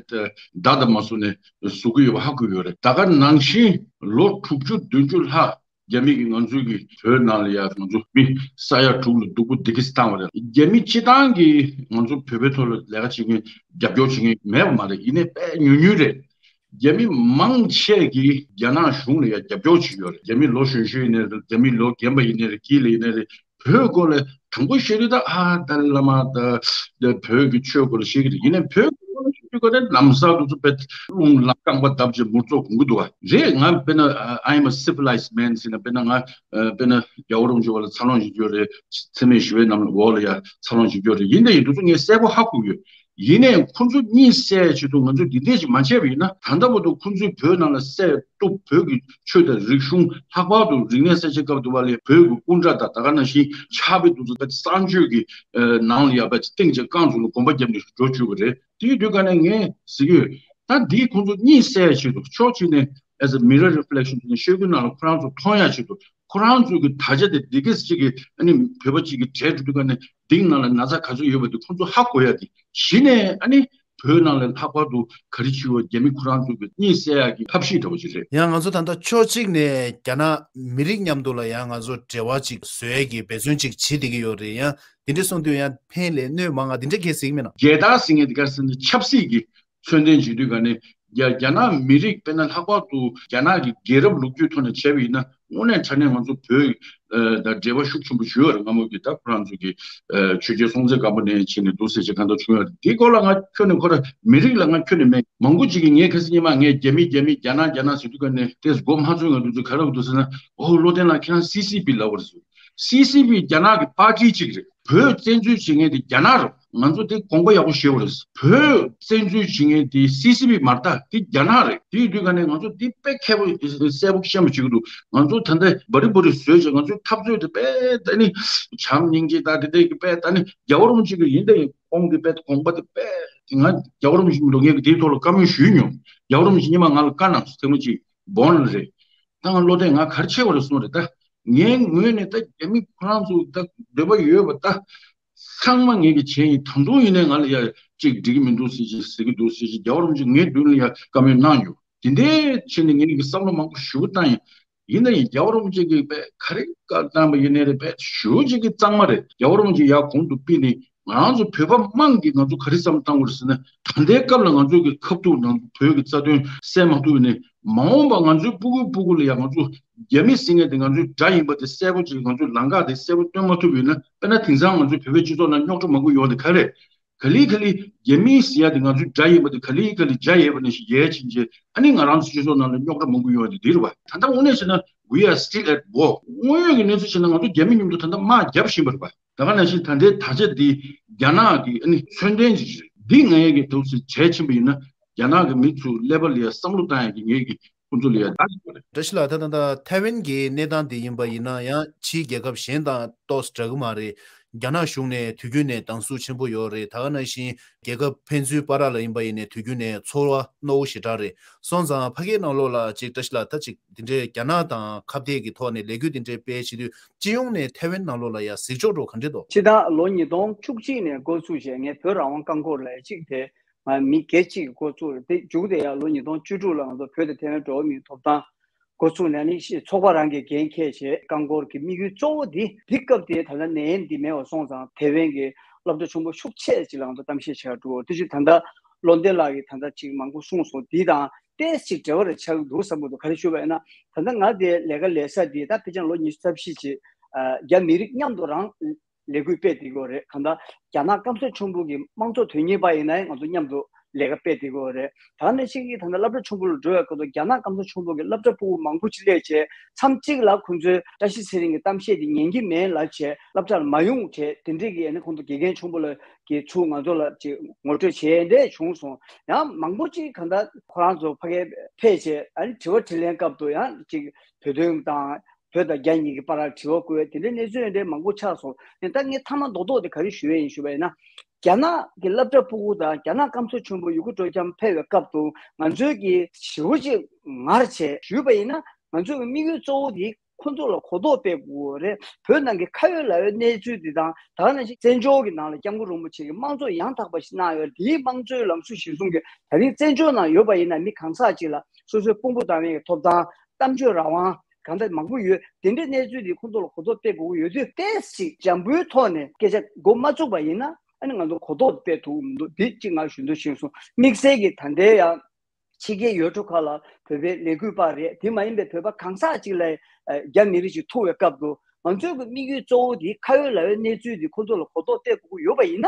བརྡ་དང་མ་བཟོ་ནས་བཟོ་གི་ཡོད་པ་ཧ་གོ་ཡོད་རེད། ད་ག་ནང་བཞིན་ལོ་དྲུག་ཅུ་བདུན་ཅུ་ལྷག་རྒྱ་མི་གིས་ང་ཚོའི་གི་བོད་ནང་ལ་ཡ་ང་ཚོ་མི་ས་ཡ་དྲུག་ལ་སྡུག་པོ་འདི་གིས་བཏང་བ་རེད། རྒྱ་མི་སྤྱི་བཏང་གིས་ང་ཚོ་བོད་པའི་ཐོག་ལ་ལས་ཀ་བྱེད་མཁན་རྒྱབ་སྐྱོར་བྱེད་མཁན་མེད་པ་མ་རེད། ཡིན་ནའི་དཔེ་ཉུང་ཉུང་རེད། རྒྱ་མི་མང་ཆེ་གིས་རྒྱ་ནག་གཞུང་ལ་ཡ་རྒྱབ་སྐྱོར་བྱེད་ཀྱི་ཡོད་རེད། རྒྱ་མི་ལོ་གཞོན་གཞོན་ཡིན་ནའི་རེད། རྒྱ་མི་ལོ་རྒན་པ་ཡིན་ནའི་རེད། དཀྱིལ་ལ་ཡིན་ནའི་རེད། བོད་སྐོར་ལ་དང་པོ་བཤད་དུས་ད་ཨ་ཏཱ་ལའི་བླ་མ་དང་བོད་ཀྱི་ཆོས་སྐོར་ལ་བཤད་ཀྱི་རེད། ཡིན་ནའི་བོད་ཀྱི་སྐོར་ལ་བཤད་དུས་ཀ་ནས་ལམ་སང་དུ་ཚོ་དཔེ་རླུང་ལ་རྐང་པ་བརྡབས་བྱས་མུར་ཙོག་གོན་གྱི་འདུག་བ་རེད། ང་དཔེར་ན་I'm a civilized man ཟེར་ན། དཔེར་ན་ང་དཔེར་ན་རྒྱལ་བ་རིན་པོ་ཆེ་བ་ལ་འཚར་ལོངས་བྱེད་རྒྱུ་རེད། འཚེ་མེད་ཞི་བའི་ལམ་འོག་ལ་ཡ་འཚར་ལོངས་བྱེད་རྒྱུ་རེད། ཡིན་ད་ཡིན་དུས་ཚོ་ངས་གསལ་པོ་ཧ་གོ་ཡོད། ཡིན་ནའི་ཁོང་ཚོ་གཉིད་སད་ཆེད་དུ་ང་ཚོས་འདི་འདྲས་ཅིག་མ་བྱས་པ་ཡིན་ན། ད་ལྟ་བར་དུ་ཁོང་ཚོས་བོད་ནང་ལ་བསད་གཏུབ། བོད་ཀྱི་ཆོས་དང་རིག་གཞུང་། ལྷག་པར་དུ་རིག་གནས་གསར་བརྗེའི་སྐབས་དུ་བ་ལས་བོད་ཀྱི་སྐུ་འདྲ་དང་ད་ག་ནང་བཞིན་ཕྱག་དཔེ་དེ་ཚོ་གསང་སྤྱོད་ཀྱི་ནང་ལ་ཡ་ཕར་བཏིང་བྱས་རྐང་བཙུགས་ལ་དགོན་པ་བརྒྱབ་ནས་འགྲོ་བཅུག་པ་རེད། དེ་ཡིན་དུས་ཀ་ནས་ངས་ཟེར་གྱི་ཡོད། ད་འདིས་ཁོང་ཚོ་གཉིད་སད་ཆེད་དུ། ཕྱོགས་གཅིག་ནས་as a mirror reflection ནས་ཤོད་གུའི་ནང་ལ་ཁོ་རང་ཚོ་མཐོང་ཡ་ཆེད་དུ། ཁོ་རང་ཚོའི་གི་དར་ཆ་དེ་འདི་གས་ཅིག་གི་ཨ་ནི་བོད་པ་ཅིག་གི་གྲས་འགྲོ་དུས་ཀ་ནས་འདི་ནང་ལ་ན་ཚ་ག་ཚོད་ཡོད་པ་དེ་ཁོང་ཚོ་ཧ་གོ་ཡ་དེ། གཞི་ནས་ཨ་ནི་བོད་ནང་ལ་ལྷག་པར་དུ་ག་རེ་བྱེད་པ། རྒྱ་མི་ཁོ་རང་ཚོའི་གི་གཉིད་སད་ཡ་གི་ཐབས་ཤེས་འདྲ་བོ་ཅིག་རེད། ཡང་ང་ཚོ་ད་ལྟ་ཕྱོགས་གཅིག་ནས་རྒྱ་ནག་མི་རིགས་མཉམ་དུ་ལ་ཡང་ང་ཚོ་འབྲེལ་བ་ཅིག་བཟོ་ཡ་གི་འབད་བརྩོན་ཅིག་བྱེད་བསྡད་ཀྱི་ཡོད་རེད། ཡང་དེ་འདྲ་སོང་དུས་ཡང་ཕན་ལས་གནོད་མང་ང་དེ་འདྲ་གས་ཟེར་གྱི་མེད་ན། རྒྱལ་དར་ཟེར་མཁན་དེ་ག་རེ་ཟེར་ན་ཆབ་སྲིད་ཀྱི་མཚོན་དོན་བྱེད་དུས་ག་ནས་རྒྱ་རྒྱ་ནག་མི་རིགས། དཔེར་ན་ལྷག་པར་དུ་རྒྱ་ནག་གི་རྒྱལ་རབས་ལོ་རྒྱུས་ཐོག་ནས་བྱས་པ་ཡིན་ན། དངོས་གནས་དྲང་གནས་ང་ཚོ་བོད་ཨ་དང་འབྲེལ་བ་ཤུགས་ཆེན་པོ་ཞིག་ཡོད་རེད། སྔ་མོ་གི་ད་ཁོ་རང་ཚོ་གི་ཨ་ཆོས་རྒྱལ་སྲོང་བཙན་སྒམ་པོ་ནས་བྱས་ནས་འདུག་ཟེར་བྱས་གང་ལྟར་བྱུང་ཡོད་རེད། དེའི་སྐོར་ལ་ང་ཁྱོན་ནས་ཁོ་རང་མི་རིགས་ལ་ང་ཁྱོན་ནས་མེད། མང་པོ་ཅིག་གིས་ངས་ཁ་སང་སྔོན་མ་ངས་རྒྱ་མི་རྒྱ་མི་རྒྱ་ནག་རྒྱ་ནག་ཟེར་དུས་ག་ནས་ཏོག་ཙམ་མགོ་མ་ཚོས། ང་འདུག་ཚོ་ག་རེ་འདུག་ཟེར་ན། ཨོ་བློ་བརྟན་ལགས་ཁྱེད་རང་སི་སི་པི་ལབ་པ་རེད་ཟེར། སི་སི་པི་རྒྱ་ནག་གི་པར་ཊི་གཅིག་རེད། བོད་བཙན་འཛུལ་བྱེད་མཁན་དེ་རྒྱ་ནག་རེད། ང་ཚོ་དེ་དགོངས་པ་ཡག་པོ་བཞེས་པ་རེད། བོད་བཙན་འཛུལ་བྱེད་མཁན་དེ་སི་སི་པི་མ་རེད། ད་དེ་རྒྱ་ནག་རེད། དེ་ཡིན་དུས་ག་ནས་ང་ཚོ་དེ་དཔེ་མཁས་པོ་གསལ་པོ་ཤེས་པ་བྱེད་ཀྱི་འདུག་ང་ཚོ་ད་ལྟ་བ་རི་བ་རི་བཟོས་བྱས་ང་ཚོའི་འཐབ་རྩོད་དེ་དཔེ་ད་ནི་བྱམས་སྙིང་རྗེ་དང་དེ་འདྲའི་གི་དཔེ་ད་ནི་རྒྱལ་བ་རིན་པོ་ཆེ་གི་ཡིན་ད་ཡིན་ཁོང་གི་དཔེ་དགོངས་པ་དེ་དཔེ་དེ། ང་རྒྱལ་བ་རིན་པོ་ཆེ་མི་འདུག་ངས་དེའི་ཐོག་ལ་བཀའ་མོལ་ཞུས་མྱོང་། རྒྱལ་བ་རིན་པོ་ཆེ་སྔོན་མ་ང་ལ་བཀའ་གནང་སོང་། ཐེངས་མ་གཅིག་བོན་ལ་རེད། ད་ང་བློ་བརྟན་ང་ག་རེ་བྱེད་དགོས་རེད་གསུངས་རེད། ད་ངའི་ངོས་ནས་ད་རྒྱ་མི་ཁོ་རང་ཚོ་ད་འདོད་པ་ཡོད་པ་ད་ ཚང་མ་ངེད་ཀྱིས་བྱས་ཡིན། ད་དུང་ཡིན་ནའི་ང་ལ་ཡ་གཅིག་འགྲིག་གི་མི་འདུག་ཟེར་གྱི་ཟེར་གྱི་འདུག་ཟེར་གྱི་རྒྱལ་བ་རིན་པོ་ཆེ་ངའི་མདུན་ལ་ཡ་བཀའ་མོལ་གནང་ཡོད། དེ་འདྲའི་ཆེད་ནས་ངེད་ཀྱིས་བསམ་བློ་མང་པོ་ཞེ་པོ་བཏང་ཡིན། ཡིན་ན་ཡང་རྒྱལ་བ་རིན་པོ་ཆེ་གིས་དཔེ་ག་རེ་བཀའ་བཏང་པ་ཡིན་ནའི་རེད། དཔེ་ཞེ་པོ་ཅིག་གི་གཙང་མ་རེད། རྒྱལ་བ་རིན་པོ་ཆེ་ཡར་གོང་དུ་ཕུད་ནས་ང་རང་ཚོ་བོད་པ་དམངས་ཀྱིས་ང་ཚོ་ག་རེ་བསམ་བློ་བཏང་དགོས་རེད་ཟེར་ན། ད་ལྟའི་སྐབས་ལ་ང་ཚོ་གི་ཁ་ཐུག་ནང་བོད་ཀྱི་རྩ་དོན་གསལ་མ་ཐུབ་ནས། མ་འོངས་པ་ང་ཚོའི་སྤུ་གུའི་སྤུ་གུ་ལ་ཡང་ང་ཚོ་རྒྱ་མི་ཟེར་མཁན་དེ་ང་ཚོའི་དགྲ་ཡིན་པ་དེ་གསལ་པོ་ཅིག་ང་ཚོའི་ལམ་ཁ་དེ་གསལ་པོ་སྟོན་མ་ཐུབ་པ་ཡིན་ན། དཔེར་ན་དེང་སང་ང་ཚོའི་བོད་པའི་སྤྱི་ཚོགས་ནང་རྙོག་དྲ་མང་པོ་ཡོང་དེ་ག་རེད། ག་ལེ་ག་ལེ་རྒྱ་མི་ཟེར་ཡ་དེ་ང་ཚོའི་དགྲ་ཡིན་པ་དེ་ག་ལེ་ག་ལེ་འཇའ་ཡལ་བ་ནང་བཞིན་ཡལ་ཕྱིན་རྗེས། ཨ་ནི་ང་རང་ཚོ་སྤྱི་ཚོགས་ནང་ལ་རྙོག་དྲ་མང་པོ་ཡོང་ཡ་དེ་འདི་རེད་བ། ད་ལྟ་དངོས་གནས་བྱས་ན། We are still at war. དངོས་ཡོད་ཀྱི་གནས་ཚུལ་བྱས་ན་ང་ཚོ་རྒྱ་མི་མཉམ་དུ་ད་ལྟ་དམག་རྒྱབ་བཞིན་པ་རེད་བ། ད་ག་ནང་བཞིན་ད་ལྟའི་ད་ཆ་འདི་རྒྱ་ནག་གི་ཨ་ནི་མཚོན་རྟེན་ཅིག་རེད། འདི་ང་ཡ་གི་ཐུགས་སུ་བྱས་ཕྱིན་པ་ཡིན་ན། རྒྱ་ནག་གི་མི་ཚོ་ཀླད་པ་ལ་ཡ་བསམ་བློ་བཏང་ཡ་གི་ངེད་ཀྱི་ཁོང་ཚོ་ལ་ཡ་བདག་ཞིག་པ་རེད། བཀྲ་ཤིས་ལགས། ད་ད་ད་ཐའེ་ཝན་གྱི་གནས་སྟངས་དེ་ཡིན་པ་ཡིན་ན་ཡང་ཕྱིའི་རྒྱལ་ཁབ་གཞན་དང་ཏོག་ཙམ་འདྲ་གི་མ་རེད། རྒྱ་ནག་གཞུང་ནས་དུས་རྒྱུན་ནས་སྡང་ཟུག་ཆེན་པོ་ཡོད་རེད། ད་ག་ནང་བཞིན་རྒྱལ་ཁབ་ཕན་ཚུན་བར་ལ་ཡིན་པ་ཡིན་ནས་དུས་རྒྱུན་ནས་ཚོར་བ་རྣོ་བོ་ཞེ་དྲག་རེད། སོང་ཙང་ཕ་གིའི་ནང་ལོགས་ལ་ཅིག་བཀྲ་ཤིས་ལགས་ད་ཅིག་དེ་འདྲའི་རྒྱ་ནག་དང་ཁ་གཏད་ཀྱི་ཐོག་ནས་ལས་འགུལ་དེ་འདྲའི་སྤེལ་བྱེད་དུས་སྤྱི་ཡོངས་ནས་ཐའེ་ཝན་ནང་ལོགས་ལ་ཡ་གཟིགས་ཕྱོགས་འདྲ་བོ་ག་འདྲ་འདུག་སྤྱིར་བཏང་ལོ་ཉིས་སྟོང་བཅུ་གཅིག་ནས་འགོ་བཙུགས་བྱས་ངས་བོད་རང་དབང་རྐང་འཁོར་ལས་གཅིག་དེ་ང་མི་བརྒྱད་གཅིག་གིས་འགོ་བཙུགས་རེད། དེ་མཇུག་དེ་ཡང་ལོ་ཉིས་སྟོང་བཅུ་དྲུག་ལ་ང་ཚོ་བོད་དང་ཐའེ་ཝན་འགྲོ་བ་མིའི་ཐོབ་ཐང་འགོ་ཚུགས་ནས་ནི་ཤི་ཚོགས་པ་རང་གིས་འགན་འཁྱེར་བྱས། རྐང་འཁོར་གྱི་དམིགས་ཡུལ་གཙོ་བོ་འདི་འདི་སྐབས་དེའི་ད་ལྟ་ནད་ཡམས་འདི་མེད་པ་སོང་ཙང་ཐའེ་ཝན་གྱི་སློབ་གྲྭ་ཆུང་པོ་ཤུགས་ཆེ་ཅིག་ལ་ང་ཚོ་གཏམ་བཤད་བྱེད་གར་འགྲོ། དེ་བཞིན་ད་ལྟ་བློ་ལྡན་ལགས་ཀྱིས་ད་ལྟ་ཅིག་མང་པོ་གསུངས་སོང་། འདི་དང་ཏོག་ཙམ་ཅིག་འབྲེལ་བ་རེ་ཆགས་ཀྱི་འདུག་བསམ་གྱི་འདུག་ག་རེ་ཞུས་པ་ཡིན་ན། ད་ལྟ་ང་དེ་ལས་ཀ་ལས་ས་འདི་ད་ཕལ་ཆེར་ལོ་ཉི་ཤུ་རྩ་བཞི་ཅིག་ཨ་རྒྱ་མི་རིགས་མཉམ་དུ་རང་ལས་འགུལ་སྤེལ་བསྡད་ཀྱི་ཡོད་རེད། གང་ལྟར་རྒྱ་ནག་སྐམ་ས་ཆེན་པོ་གི་དམངས་གཙོ་དོན་གཉེར་པ་ཡིན་ན་ཡང་ང་ཚོ་མཉམ་དུ་ལས་ཀ་སྤེལ་བསྡད་ཀྱི་ཡོད་རེད། ད་ནང་བཞིན་གྱི་ད་ལྟ་སློབ་གྲྭ་ཆུང་པོ་ལ་འགྲོ་བའི་སྐབས་དུ་རྒྱ་ནག་སྐམ་ས་ཆེན་པོ་གི་སློབ་གྲྭ་ཕྲུ་གུ་མང་པོ་ཅིག་སླེབས་བྱས། མཚམས་གཅིག་ལ་ཁོང་ཚོས་བཀྲ་ཤིས་ཚེ་རིང་གི་གཏམ་བཤད་དེ་ཉན་གྱི་མེད་ལབ་བྱས་སློབ་གྲྭར་མ་ཡོང་བྱས། དེ་འདྲས་ཀྱི་ཨ་ནི་ཁོང་ཚོ་དགེ་རྒན་ཆེན་པོ་ལ་གི་ཚུར་ང་ཚོ་ལ་ཅིག་ངོ་སྤྲོད་བྱས་འདྲས་བྱུང་སོང་། ཡང་མང་པོ་ཅིག་གང་ལྟར་ཁོ་རང་ཚོ་ཕ་གིར་ཕེབས་བྱས་ཨ་ནི་དྲི་བ་དྲིས་ལན་སྐབས་དུ་ཡང་ཅིག་བོད་དོན་དང་བོད་དང་རྒྱ་གཉིས་ཀྱི་བར་དྲི་བ་བཀོད་དེ་འདྲའི་གནས་ཚུལ་འདྲ་མང་པོ་ཆགས་སོང་། ཡིན་ད་ངས་མཐའ་མ་རྡོག་རྡོག་དེ་ག་རེ་ཞུ་ཡས་ཡིན་ཞུ་བ་ཡིན་ན། རྒྱ་ནག་གི་སློབ་གྲྭ་ཕྲུ་གུ་དང་རྒྱ་ནག་སྐམ་ས་ཆེན་པོ་ཡུ་གུར་སྤྲོ་འཆམ་ཕེབས་པའི་སྐབས་དུ་ང་ཚོའི་གི་ཞེ་པོ་ཅིག་ངར་བྱས་ཞུས་པ་ཡིན་ན། ང་ཚོའི་གི་དམིགས་ཡུལ་གཙོ་བོ་དེ་ཁོ་ཚོ་ལ་གོ་རྟོགས་སྤེལ་དགོས་རེད། བོད་ནང་གི་ཁ་ཡོད་ལག་ཡོད་གནས་ཚུལ་འདི་དང་ད་ག་ནང་བཞིན་བཙན་བྱོལ་གྱི་ནང་ལ་སྐྱབས་མགོན་རིན་པོ་ཆེ་གིས་དམངས་གཙོ་ཡང་དག་པ་ཞིག་གནང་ཡོད། དེའི་དམངས་གཙོའི་ལམ་སྲོལ་གཞིར་བཟུང་གིས་ད་རིང་བཙན་བྱོལ་ནང་ཡོད་པ་ཡིན་ན་མི་གང་ཟག་ཅིག་ལ་སོ་སོའི་དཔང་པོ་བཏང་བའི་ཐོབ་ཐང་གཏམ་བརྗོད་རང་དབང་གང་འདྲ་མང་པོ་ཡོད། དེ་འདྲའི་གནས་ཚུལ་འདི་ཁོང་ཚོ་ལ་གོ་རྟོགས་སྤེལ་དགོས་ཀྱི་ཡོད་དུས་ཏོག་ཙམ་འཇམ་པོའི་ཐོག་ནས་སྐད་ཆ་འགོ་མ་བཙུགས་པ་ཡིན་ན་ཨ་ནི་ང་ཚོ་གོ་རྟོགས་སྤེལ་ཐུབ་ཀྱི་མི་འདུག་འདི་གཅིག་ང་ཞུ་འདོད་བྱུང་སོང་། དམིགས་བསལ་གྱི་ད་ལྟའི་ཡང་ཕྱི་རྒྱལ་ཡུལ་གྲུ་ཁག་ལ་བོད་པའི་ལས་འགུལ་པ་རེད། དེ་མ་ཡིན་པའི་བོད་པ་གང་ཟག་ཅིག་ལ་ཨ་རྒྱ་མི་རིགས་ཤིག་ཐུག་པའི་སྐབས་དུ་ང་ཚོའི་གི་དམིགས་ཡུལ་གཙོ་བོ་དེ་ཁ་ཡོད་ལག་ཡོད་གནས་ཚུལ་དེ་ཁོ་ཚོ་ལ་གོ་རྟོགས་སྤེལ་དགོས་ཀྱི་ཡོད་པ་ཡིན་ན།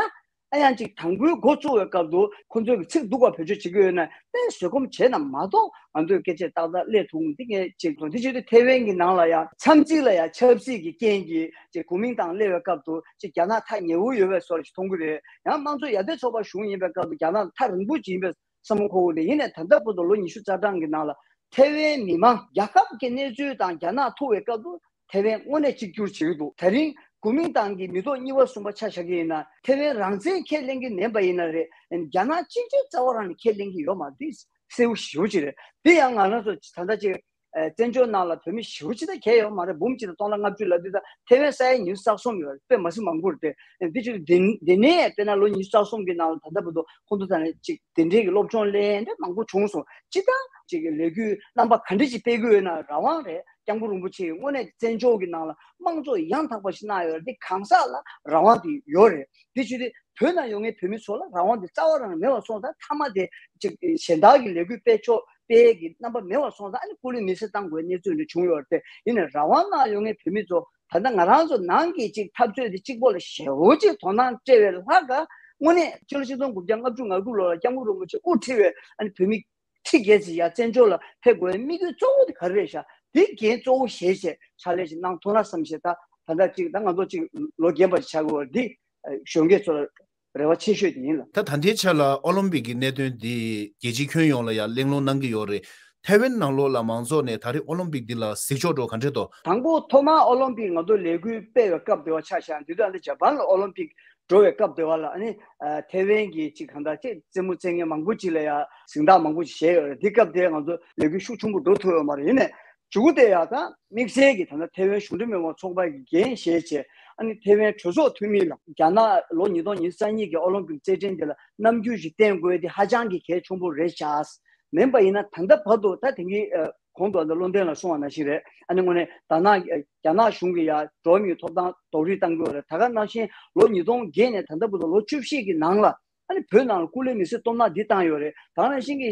ཨ་ཡང་ཅིག་དང་པོའི་འགོ་བཙུགས་པའི་སྐབས་དུ་ཁོ་ཚོས་ཀྱི་ཚིག་སྡུག་པ་བེད་སྤྱོད་བྱེད་ཀྱི་ཡོད་ན་དཔེ་བཟོད་སྒོམ་བྱས་ན་མ་གཏོགས་ང་ཚོས་སྐད་ཆ་ཏག་ཏག་སླེབས་ཐུབ་འདི་ངས་ཅིག་དང་དེ་བྱེད་དུས་ཐའེ་ཝན་གྱི་ནང་ལ་ཡང་མཚམས་གཅིག་ལ་ཡང་ཆབ་སྲིད་ཀྱི་རྐྱེན་གྱིས་ཅིག་གོ་མིང་ཏང་སླེབས་པའི་སྐབས་དུ་ཅིག་རྒྱ་ནག་ཐག་ཉེ་བོ་ཡོད་པའི་བཟོ་འདྲ་ཞིག་མཐོང་གི་རེད། ཡང་དམངས་གཙོ་ཡར་ཐོན་ཚོགས་པ་གཞུང་ཡིན་པའི་སྐབས་དུ་རྒྱ་ནག་ཐག་རིང་པོ་ཅིག་ཡིན་པའི་བསམ་བློ་འཁོར་གྱི་རེད། ཡིན་ནའི་ད་ལྟ་བར་དུ་ལོ་ཉི་ཤུ་རྩ་གྲངས་ཀྱི་ནང་ལ་ཐའེ་ཝན་མི་མང་རྒྱལ་ཁབ་ཀྱི་གནས་ཚུལ་དང་རྒྱ་ནག་ཐུག་པའི་སྐབས་དུ་ཐའེ་ཝན་དངོས་གནས་གཅིག་གྱུར་བྱེད་ཀྱི་འདུག་ད་རིང་གོ་མིང་ཏང་གི་མི་ཐོག་གཉིས་པ་གསུམ་པ་ཆ་བཞག་གི་ཡིན་ན་ཐའེ་ཝན་རང་བཙན་ཁས་ལེན་གྱི་མིན་པ་ཡིན་ན་རེད། རྒྱ་ནག་སྤྱི་སྤྱོད་རྩ་བ་རང་ནས་ཁས་ལེན་གྱི་ཡོད་མ་རེད། འདི་གསལ་པོ་ཞེ་པོ་ཅིག་རེད། འདི་ཡང་ང་རང་ཚོ་ད་ལྟ་ཅིག་ཨ་བཙན་བྱོལ་ནང་ལ་བོད་མི་ཞེ་པོ་ཅིག་ད་གས་ཡོད་མ་རེད། འབུམ་གཅིག་དང་སྟོང་ཕྲག་ལྔ་བཅུ་ལབ་དུས་ད་ཐའེ་ཝན་ས་ཡ་ཉི་ཤུ་རྩ་གསུམ་ཡོད་རེད། དཔེ་མ་སྲིད་མང་པོ་རེད་དེ། འདི་ཅིག་འདི་འདི་ནས་དཔེར་ན་ལོ་ཉི་ཤུ་རྩ་གསུམ་གྱི་ནང་ལ་ད་ལྟ་བར་དུ་ཁོང་ཚོ་ད་ནས་ཅིག་དེ་འདྲའི་གི་སློབ་སྦྱོང་ལེན་འདྲ་མང་པོ་བྱུང་སོང་། སྤྱིར་བཏང་ཅིག་གི་ལས་འགུལ་རྣམ་པ་ག་འདྲ་ཅིག་སྤེལ་གི་ཡོད་ན་རང་དབང་རེད། སྐྱབས་མགོན་རིན་པོ་ཆེ་གིས་དངོས་གནས་བཙན་བྱོལ་གྱི་ནང་ལ་དམངས་གཙོ་ཡང་དག་པ་ཞིག་གནང་ཡོད་རེད། འདི་གང་ཟག་ལ་རང་དབང་དེ་ཡོད་རེད། འདི་བྱེད་དུས་བོད་ནང་ཡོད་མཁན་བོད་མི་ཚོ་ལ་རང་དབང་དེ་རྩ་བ་རང་མེད་པ་སོང་ཙང་མཐའ་མ་དེ་ཅིག་གཞན་དག་གི་ལས་འགུལ་སྤེལ་ཕྱོགས་སྤེལ་གྱི་རྣམ་པ་མེད་པ་སོང་ཙང་ཨ་ནི་སྐུ་ལུས་མེ་སྲེག་བཏང་དགོས་གནས་ཚུལ་འདི་བྱུང་ཡོད་རེད་དེ། ཡིན་ནའི་རང་དབང་ནང་ཡོད་མཁན་བོད་མི་ཚོ་ད་ལྟ་ང་རང་ཚོ་ནང་གི་ཅིག་འཐབ་རྩོད་དེ་གཅིག་པོ་ལ་ཞེ་པོ་ཅིག་དོ་སྣང་སྤྲད་པའི་ལྷག་དཀར་དངོས་གནས་ཕྱི་ལོ་ཆིག་སྟོང་དགུ་བརྒྱ་ལྔ་བཅུ་ང་དགུ་ལོ་ལ་སྐྱབས་མགོན་རིན་པོ་ཆེ་དབུ་ཁྲིད་པའི་ཨ་ནི་བོད་མི་ཁྲི་བརྒྱད་ཙམ་ཡར་བཙན་བྱོལ་ལ་ཕེབས་དགོས་པའི་དམིགས་ཡུལ་གཙོ་བོ་དེ་ག་རེ་རེད་ཤག་འདི་འགན་གཙོ་བོ་བཞེས་བྱས་ཕྱག་ལས་ཅིག་གནང་ཐུབ་ན་བསམ་བྱས། ད་ད་ལྟ་ཅིག་ད་ང་ཚོ་ཅིག་ལོ་རྒན་པ་ཅིག་ཆགས་ཀྱི་ཡོད་རེད། འདི་གཞོན་སྐྱེས་ཚོ་ལ་རེ་བ་ཆེ་ཤོས་དེ་ཡིན་ལ། ད་ད་ལྟའི་ཆ་ལ་ཨོ་ལིམ་པིག་གི་གནད་དོན་འདི་རྒྱལ་སྤྱིའི་ཁྱོན་ཡོངས་ལ་ཡང་གླེང་སློང་གནང་གི་ཡོད་རེད། ཐའེ་ཝན་ནང་ལོགས་ལ་མང་ཚོགས་ནས་ད་རེས་ཨོ་ལིམ་པིག་འདི་ལ་གཟིགས་ཕྱོགས་འདྲ་བོ་ག་འདྲས་འདུག་དང་པོ་ཐོག་མར་ཨོ་ལིམ་པིག་ང་ཚོ་ལས་འགུལ་སྤེལ་བའི་སྐབས་དེ་བ་ཆ་བཞག་དུས་ད་ལྟ་ཇ་པན་ལ་ཨོ་ལིམ་པིག་འགྲོ་བའི་སྐབས་དེ་བ་ལ་ཨ་ནི་ཨ་ཐའེ་ཝན་གྱི་ཅིག་གང་ལྟར་ཅིག་རྩེད་མོ་རྩེ་མཁན་མང་པོ་ཅིག་ལ་ཡང་གཟེངས་རྟགས་མང་པོ་ཅིག་བཞེས་ཡོད་རེད། དེ་སྐབས་དེ་ང་ཚོ་ལས་འགུལ་ཤུགས་ཆེན་པོ་འགྲོ་ཐུབ་ཡོད་མ་རེད། ཡིན་ནའི་མཇུག་དེ་ཡང་ད་དམིགས་བསལ་གྱི་ད་ལྟ་ཐའེ་ཝན་གཞུང་འབྲེལ་མི་མང་ཚོགས་པ་གི་འགན་བཞེས་བྱས་ ཨ་ནི་ཐེ་ཝན་གྲོས་ཚོགས་འཐུས་མི་ལ་རྒྱ་ནག་ལོ་ཉིས་སྟོང་ཉི་ཤུ་རྩ་གཉིས་ཀྱི་ཨོ་ལིམ་པིག་རྩེད་འགྲན་དེ་ལ་རྣམ་འགྱུར་ཞིག་བསྟན་དགོས་དེ་ཧ་ཅང་གི་གལ་ཆེན་པོ་རེད་ཤག་མིན་པ་ཡིན་ན་ད་ལྟ་བར་དུ་ད་དེང་གི་གོང་དུ་ཨ་ནི་བློ་ལྡན་ལགས་གསུངས་པ་ནང་བཞིན་རེད། ཨ་ནི་དངོས་གནས་ད་ནང་རྒྱ་ནག་གཞུང་གིས་ཡ་འགྲོ་བ་མིའི་ཐོབ་ཐང་རྡོག་རོལ་བཏང་གི་ཡོད་རེད། ད་ག་ནང་བཞིན་ལོ་ཉིས་སྟོང་བརྒྱད་ནས་ད་ལྟ་བར་དུ་ལོ་བཅུ་བཞི་གི་ནང་ལ་ཨ་ནི་བོད་ནང་ལ་སྐུ་ལུས་མེར་སྲེག་གཏོང་གནང་འདི་བཏང་ཡོད་རེད། ད་ག་ནང་བཞིན་གྱི་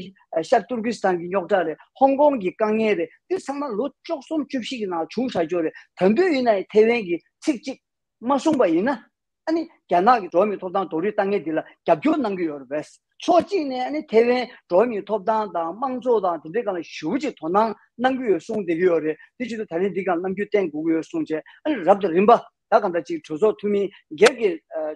ཤར་ཏུར་ཀི་སི་ཐན་གྱི་རྙོག་དྲ་རེད། ཧོང་ཀོང་གི་དཀའ་ངལ་རེད། འདི་ཚང་མ་ལོ་བཅུ་གསུམ་བཅུ་བཞི་གི་ནང་བྱུང་བཞག་ཡོད་རེད། ད་དུང་ཡིན་ན་ཡང་ཐེ་ཝན་གྱིས་ཚིག་གཅིག་མ་གསུངས་པ་ཡིན་ན། ཨ་ནི་རྒྱ་ནག་གི་འགྲོ་བ་མིའི་ཐོབ་ཐང་རྡོག་རོལ་བཏང་མཁན་འདི་ལ་རྒྱབ་སྐྱོར་གནང་གི་ཡོད་རེད་པས། ཕྱོགས་གཅིག་ནས་ཨ་ནི་ཐེ་ཝན་འགྲོ་བ་མིའི་ཐོབ་ཐང་དང་དམངས་གཙོ་དང་དེ་འདྲའི་སྒང་ལ་ཞེ་པོ་ཅིག་དོ་སྣང་གནང་གི་ཡོད་གསུངས་བསྡད་ཀྱི་ཡོད་རེད། དེ་བྱེད་དུས་ད་རིང་འདི་སྒང་རྣམ་འགྱུར་བསྟན་དགོས་ཀྱི་ཡོད་གསུངས་བྱས། ཨ་ནི་རབ་དང་རིམ་པ་ད་གང་ལྟར་ཅིག་གྲོས་ཚོགས་འཐུས་མི་སྒེར་གྱི་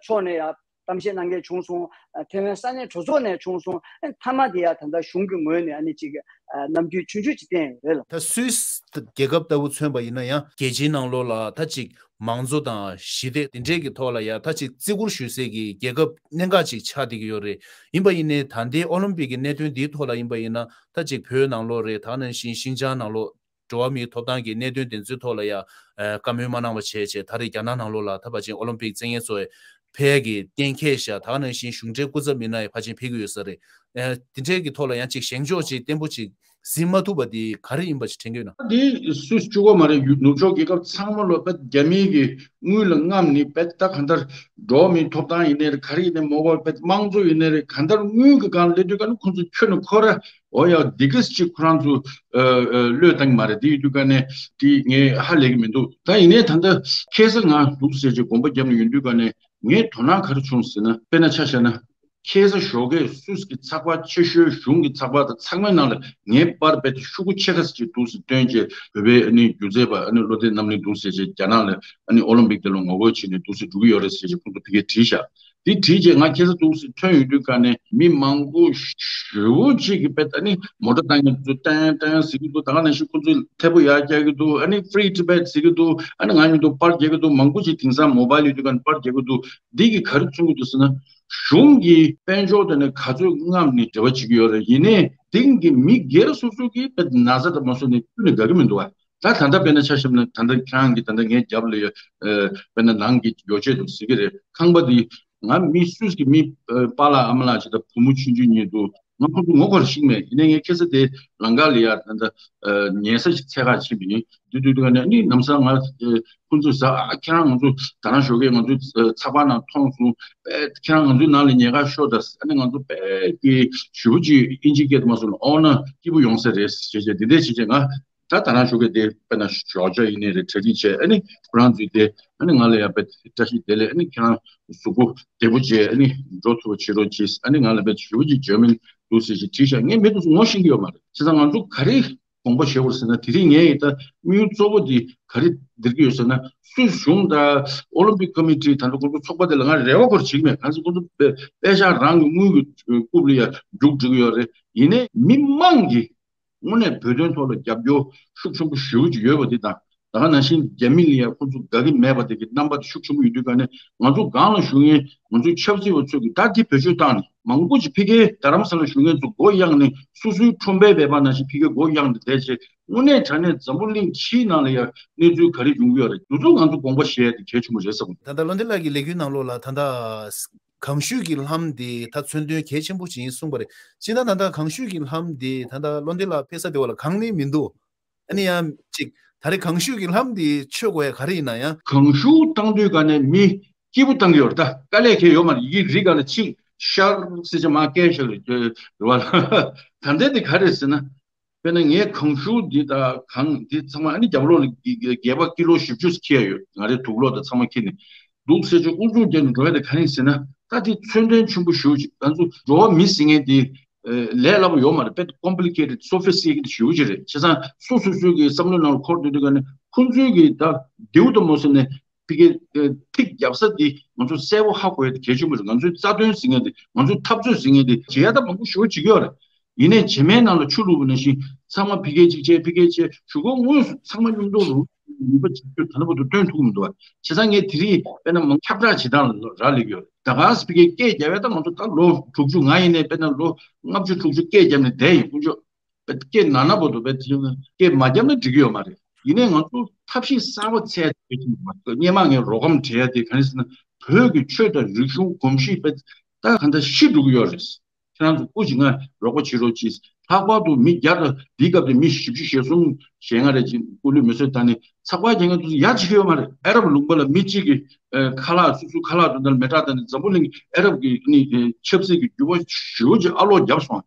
ཕྱོགས་ནས་ཡང་གཏམ་བཤད་གནང་མཁན་བྱུང་སོང་། ཐེ་ཝན་ས་གནས་གྲོས་ཚོགས་ནས་བྱུང་སོང་། ཨ་ནི་མཐའ་མ་དེ་ཡང་ད་ལྟ་གཞུང་གི་ངོས་ནས་ཨ་ནི་ཅིག་རྣམ་འགྱུར་ཆུང་ཆུང་ཅིག་བསྟན་ཡོད་རེད་ལ། ད་སུད་སི་རྒྱལ་ཁབ་ལྟ་བུ་མཚོན་པ་ཡིན་ན་ཡང་རྒྱལ་སྤྱིའི་ནང་ལོགས་ལ་ད་ཅིག་མང་གཙོ་དང་ཞི་བདེ་དེ་འདྲས་ཀྱི་ཐོག་ལ་ཡང་ད་ཅིག་བརྩི་བཀུར་ཞུ་སའི་གི་རྒྱལ་ཁབ་གནད་འགག་ཅིག་ཆགས་བསྡད་ཀྱི་ཡོད་རེད། ཡིན་པ་ཡིན་ནའི་ད་ལྟའི་ཨོ་ལིམ་པིག་གི་གནད་དོན་འདིའི་ཐོག་ལ་ཡིན་པ་ཡིན་ན་ད་ཅིག་བོད་ནང་ལོགས་རེད། ད་ག་ནང་བཞིན་ཤིན་ཅང་ནང་ལོགས་འགྲོ་བ་མིའི་ཐོབ་ཐང་གི་གནད་དོན་དེ་ཚོའི་ཐོག་ལ་ཡང་ཨ་བཀའ་མོལ་མ་གནང་བ་བྱས་བྱས་ད་རེས་རྒྱ་ནག་ནང་ལོགས་ལ་ད་ཕལ་ཆེར་ཨོ་ལིམ་པིག་རྩེད་མཁན་ཚོ་ཕེབས་ཀྱི་གཏན་འཁེལ་བཞག་ད་ག་ནང་བཞིན་གཞུང་འབྲེལ་སྐུ་ཚབ་མི་སྣ་ཡང་ཕལ་ཆེར་ཕེབས་ཀྱི་ཡོད་ས་རེད། ཨ་དེ་འདྲའི་གི་ཐོག་ལ་ཡང་ཅིག་བཞེངས་ཕྱོགས་ཅིག་བརྟན་པོ་ཅིག་ཟིན་མ་ཐུབ་པ་འདི་ག་རེ་ཡིན་པ་ཞིག་དྲན་གྱི་ཡོད་ན། འདི་སུད་སི་གཅིག་པོ་མ་རེད། ཡུ་ནུབ་ཕྱོགས་རྒྱལ་ཁབ་ཚང་མ་ལོ་ད་རྒྱ་མིའི་གི་དངུལ་ལ་རྔམ་ནི་བེད་ད་གང་ལྟར་འགྲོ་བ་མིའི་ཐོབ་ཐང་ཡིན་ནའི་རེད། ག་རེ་ཡིན་ནའི་མོ་གོ་བེད་དམངས་གཙོ་ཡིན་ནའི་རེད། གང་ལྟར་དངུལ་གི་སྒང་སླེབས་དུས་ག་ནི་ཁོང་ཚོ་ཁྱོན་ནས་ཁོ་ར་འོ་ཡ་འདི་གིས་ཅིག་ཁོ་རང་ཚོ་བློས་བཏང་གི་མ་རེད། འདི་ཡོད་དུས་ག་ནས་འདི་ངས་ཧ་ལས་ཀྱི་མི་འདུག་ད་ཡིན་ནའི་ད་ལྟ་ཁ་སང་ང་འདུག་ཟེར་ཅིག་དགོངས་པ་བརྒྱབ་ནས་ཡོང་དུས་ག་ནས་ངའི་དོ་སྣང་ག་རེ་བྱུང་ཟེར་ན་དཔེར་ན་ཆ་བཞག་ན། ཁ་སང་ཞོགས་ཀས་སུད་སི་གི་ཚགས་པར་ཆེ་ཤོས་གཞུང་གི་ཚགས་པར་དང་ཚང་མའི་ནང་ལ་ངའི་པར་རྦད་དེ་ཤོག་གུ་ཕྱེད་ཀ་ཙམ་ཅིག་འདུག་སེ་བཏོན་བྱས་བོད་པའི་ཨ་ནི་སྒྱུ་རྩལ་པ་ཨ་ནི་བློ་བདེ་རྣམ་གླིང་འདུག་སེ་བྱས་རྒྱ་ནག་ལ་ཨ་ནི་ཨོ་ལིམ་པིག་དེ་ལ་ངོ་རྒོལ་བྱས་ནས་འདུག་སེ་འགྲོ་གི་ཡོད་རེད་ཟེར་བྱས་ཁོང་ཚོ་ཕ་གིར་བྲིས་ཤག་འདི་བྲིས་རྗེས་ང་ཁ་སང་འདུག་སེ་ཐོན་ཡོང་དུས་ག་ནས་མི་མང་པོ་ཞེ་པོ་ཅིག་གིས་དཔེ་ཨ་ནི་མོ་ཊ་བཏང་མཁན་ཚོ་ཏན་ཏན་ཟེར་གྱི་འདུག་ད་ག་ནང་བཞིན་ཁོང་ཚོས་ཐད་པོ་ཡར་རྒྱག་གི་འདུག་ཨ་ནི་Free Tibet ཟེར་གྱི་འདུག་ཨ་ནི་ང་མཉམ་དུ་པར་རྒྱག་གི་འདུག་མང་པོ་ཅིག་དེང་སང་མོ་བཱལ་ཡོད་དུས་ག་ནས་པར་རྒྱག་གི་འདུག་འདི་གིས་ག་རེ་མཚོན་གྱི་འདུག་ཟེར་ན། གཞུང་གི་དཔལ་འབྱོར་དེ་ནི་ག་ཚོད་རྔམ་ནས་འབྲེལ་བ་བྱེད་ཀྱི་ཡོད་རེད། ཡིན་ནའི་དེང་གི་མི་སྒེར་སོ་སོ་གིས་དཔེ་ན་ཚ་དང་མ་སོ་ནས་ཀུན་ནས་དགའ་གི་མི་འདུག་བ། ད་ད་ལྟ་དཔེར་ན་ཆ་བཞག་ན་ད་ལྟ་ཁྱེད་རང་གིས་ད་ལྟ་ངའི་རྒྱབ་ལ་ཡོད་དཔེར་ན་ནང་གི་ཡོ་བྱད་དུ་ཟེར་གི་རེད། ཁང་པ་འདི་ང་མི་སུད་སི་གི་མི་པཱ་ལགས་ཨ་མ་ལགས་ཅིག་དང་བུ་མོ་ཆུང་ཆུང་གཉིས་འདུག་ང་ཁོང་ཚོ་ངོ་ཁོ་ར་ཤེས་མེད། ཡིན་ནའི་ངས་ཁ་སང་དེ་ལམ་ཁ་ལ་ཡར་ད་ལྟ་ཉལ་ས་ཞིག་འཚོལ་ག་ཕྱིན་པ་ཡིན། དེ་དུས་དུས་ནས་ནི་ལམ་སང་ང་ཁོང་ཚོས་ཟ་ཨ་ཁྱེད་རང་ང་ཚོ་ད་རང་ཞོགས་ཀས་ང་ཚོ་ཚགས་པར་ནང་མཐོང་སོང་། ཨེ་ཁྱེད་རང་ང་ཚོའི་ནང་ལ་ཉལ་ག་ཤོག་དང་ཨ་ནི་ང་ཚོ་དཔེ་གི་ཞེ་པོ་ཅིག་ཨིན་ཇི་སྐད་དུ་མ་སོང་ན་ཨོ་ན་སྐྱིད་པོ་ཡོང་ས་རེད་ཟེར་བྱས་འདི་འདྲས་བྱས་བྱས་ང་ད་ད་རང་ཞོགས་ཀས་དེ་དཔེར་ན་ཞོགས་ཇ་ཡིན་ནའི་རེད་གྲ་སྒྲིག་བྱས་ཨ་ནི་ཁོ་རང་ཚོས་དེ་ཨ་ནི་ང་ལ་ཡང་དཔེ་བཀྲ་ཤིས་བདེ་ལེགས་ཨ་ནི་ཁྱེད་རང་གཟུགས་པོ་བདེ་པོ་བྱས་ཨ་ནི་འགྲོ་ཐུབ་པ་བྱེད་རོགས་གྱིས་ཨ་ནི་ང་ལ་དཔེ་ཞེ་པོ་ཅིག་བརྗོད་མིན་འདུག་ཟེར་ཞིག་བྲིས་ཤག་ངས་མི་དེ་ཚོ་ངོ་ཤེས་ཀྱི་ཡོད་མ་རེད། བྱས་ཙང་ང་ཚོ་ག་རེ་དགོངས་པ་བཞེས་དགོས་ཟེར་ན་དེ་རིང་ངས་ཡིན་ད་དམིགས་ཡུལ་གཙོ་བོ་འདི་ག་རེ་འདིར་གྱི་ཡོད་ཟེར་ན་སུད་སི་གཞུང་དང་ཨོ་ལིམ་པིག་ཀོ་མི་ཊི་ད་ལྟ་ཁོང་ཚོ་ཚོགས་པ་དེ་ལ་ང་རེ་བ་ཁོ་ར་བྱེད་ཀྱི་མེད། གང་ཟེར་ཁོང་ཚོ་དཔེ་དཔེ་ཤག་རང་གི་དངུལ་གྱི་རྐུབ་ལ་ཡ་རྒྱུགས་འགྲོ་གི་ཡོད་རེད། ཡིན་ནའི་མི་མང་གིས་དངོས་གནས་བོད་དོན་ཐོག་ལ་རྒྱབ་སྐྱོར་ཤུགས་ཆེན་པོ་ཞེ་པོ་ཅིག་ཡོད་པ་འདི་དང་ད་ག་ནང་བཞིན་རྒྱ་མི་ལ་ཡ་ཁོང་ཚོ་དགའ་གི་མེད་པ་དེ་གི་རྣམ་པ་དེ་ཤུགས་ཆེན་པོ་ཡོད་དུས་ག་ནས་ང་ཚོ་སྒང་ལ་བཞུགས་མཁན་ང་ཚོའི་ཆབ་སྲིད་པ་ཚོས་གི་ད་འདི་བེད་སྤྱོད་བཏང་ནས་མང་པོ་ཅིག་ཕ་གིའི་རྡ་རམ་ས་ལ་བཞུགས་མཁན་ཚོ་སྒོ་གཡར་ནས་སོ་སོའི་ཁྲོམ་པའི་སྦལ་པ་ནང་བཞིན་ཕ་གིའི་སྒོ་གཡར་ནས་བསྡད་བྱས་དངོས་གནས་དྲང་གནས་འཛམ་བུ་གླིང་སྤྱིའི་ནང་ལ་ཡ་གནས་ཚུལ་ག་རེ་ཡོང་གི་ཡོད་རེད། དེ་ཚོ་ང་ཚོ་དགོངས་པ་བཞེས་ཡ་དེ་གལ་ཆེན་པོ་རེད་བསམ་གི་འདུག་ད་ལྟ་བློ་བདེ་ལགས་ཀྱི་ལས་འགུལ་ནང་ལོགས་ལ་ད་ལྟ་གངས་ཤུད་ཀྱི་ལྷམ་འདི་ད་མཚོན་དོན་གལ་ཆེན་པོ་ཅིག་ཡིན་གསུངས་པ་རེད། སྤྱིར་ན་ད་ལྟ་གངས་ཤུད་ཀྱི་ལྷམ་འདི་ད་ལྟ་བློ་བདེ་ལགས་ཕེབས་ས་དེ་བ་ལ་གང་ནས་མི་འདུག་ཨ་ནི་ཡང་ཅིག་ད་རེས་གངས་ཤུད་ཀྱི་ལྷམ་འདི་མཆོད་དགོས་ཡ་ག་རེ་ཡིན་ན་ཡང་། གངས་ཤུད་བཏང་དུས་ག་ནས་མི་སྐྱིད་པོ་བཏང་གི་ཡོད་རེད། ད་དཀའ་ལས་ཁེལ་ཡོད་མ་རེད། ཡི་གེ་རིགས་ག་ལ་ཅིག་ཤར་སེ་ཅིག་མ་སྐད་ཤར་རེད་བ་ལ། ད་ལྟའི་འདི་ག་རེ་ཟེར་ན། དཔེར་ན་ངས་གངས་ཤུད་འདི་དང་གངས་འདི་ཚང་མ་ཨ་ནི་རྒྱབ་ལོགས་ལ་སྒལ་པ་ཀི་ལོ་བཞི་བཅུ་ཁྱེར་ཡོད། ང་རའི་དུག་ལོག་དང་ཚང་མ་ཁྱེར་ནས་འདུག་ཟེར་ཅིག་ཨུ་ཚུགས་བརྒྱབ་ནས་འགྲོ་ཡ་དེ་ག་རེ་ཟེར་ན། ད་དེ་མཚོན་དོན་ཆེན་པོ་ཞེ་པོ་ཅིག་ང་ཚོ་འགྲོ་བ་མི་ཟེར་མཁན་དེ་ལས་སླ་པོ་ཡོད་མ་རེད། དཔེ་complicated sophisticated ཞེ་པོ་ཅིག་རེད། བྱས་ཙང་སོ་སོ་སོའི་གི་བསམ་བློའི་ནང་ལ་འཁོར་སྡོད་དུས་ག་ནས་ཁོང་ཚོའི་གི་ད་མདེའུ་དང་མོ་ཟེར་ནས་ཕ་གིའི་ཐིག་རྒྱབ་ས་འདི་ང་ཚོ་གསལ་པོ་ཧ་གོ་ཡ་དེ་གལ་ཆེན་པོ་རེད། ང་ཚོའི་རྩ་དོན་ཟེར་མཁན་དེ་ང་ཚོའི་འཐབ་རྩོད་ཟེར་མཁན་དེ་བྱེད་ཡ་ད་མང་པོ་ཞེ་པོ་བྱེད་ཀྱི་ཡོད་རེད། ཡིན་ནའི་བྱེ་མའི་ནང་ལ་ཆུ་བླུགས་པ་ནང་བཞིན་ཚང་མ་ཕ་གིར་གཅིག་བྱས་ཕ་གིར་བྱས་གཞུག་གུ་དངོས་སུ་ཚང་མ་མཉམ་དུ་རུ་ནུས་པ་བྱེད་རྒྱུ་ད་ལྟ་བར་དུ་སྟོན་ཐུབ་ཀྱི་མི་འདུག་བ། བྱས་ཙང་ངས་དེ་རིང་དཔེར་ན་མང་ཁྱབ་བསྒྲགས་བྱེད་སྟངས་ལ་རག་ལས་ཀྱི་ཡོད་རེད། ད་ག་སེ་ཕ་གིར་སྐད་རྒྱབ་ཡ་ད་ང་ཚོ་ད་ལོ་དྲུག་ཅུ་ང་ཡིན་ནའི་དཔེར་ན་ལོ་ལྔ་བཅུ་དྲུག་ཅུ་སྐད་རྒྱབ་ནས་བསྡད་ཡིན་ཁོང་ཚོ། སྐད་ན་ན་བར་དུ་བས་དེ་སྐད་མ་བརྒྱབ་ན་འགྲིག་གི་ཡོད་མ་རེད། ཡིན་ནའི་ང་ཚོ་ཐབས་ཤེས་གསར་པ་འཚོལ་ཡ་དེ་སྔོན་མ་ངས་རོགས་རམ་བྱེད་ཡ་དེ་ག་རེ་ཟེར་ན། བོད་ཀྱི་ཆོས་དང་རིག་གཞུང་གོམས་གཤིས་དཔེ་ད་ག་འདྲ་ཤི་འགྲོ་གི་ཡོད་རེད། ཁྱེད་རང་ཚོ་སྐུ་མཁྱེན། ང་རོགས་པ་བྱེད་རོགས་གྱིས། ལྷག་པར་དུ་མི་བརྒྱ་དང་། འདིའི་སྐབས་དེ་མི་བཞི་བཅུ་ཞེ་གསུམ་ཞེ་ལྔ་རེ་ཅིག་སྐུ་ལུས་མེ་གསོད་བཏང་ནས་ཚགས་པར་རྒྱག་མཁན་དེ་ཚོ་ཡ་བྱེད་ཀྱི་ཡོད་མ་རེད། ཨ་རབ་ལུང་པ་ལ་མི་གཅིག་གིས་ཨ་ཁ་ལག་སོ་སོའི་ཁ་ལག་དེ་འདྲ་མེ་སྲེག་བཏང་ནས་འཛམ་བུ་གླིང་ཨ་རབ་ཀྱི་ནི་ཆབ་སྲིད་ཀྱི་འགྱུར་བ་ཞེ་པོ་ཅིག་ཨ་ལོག་བརྒྱབ་སོང་།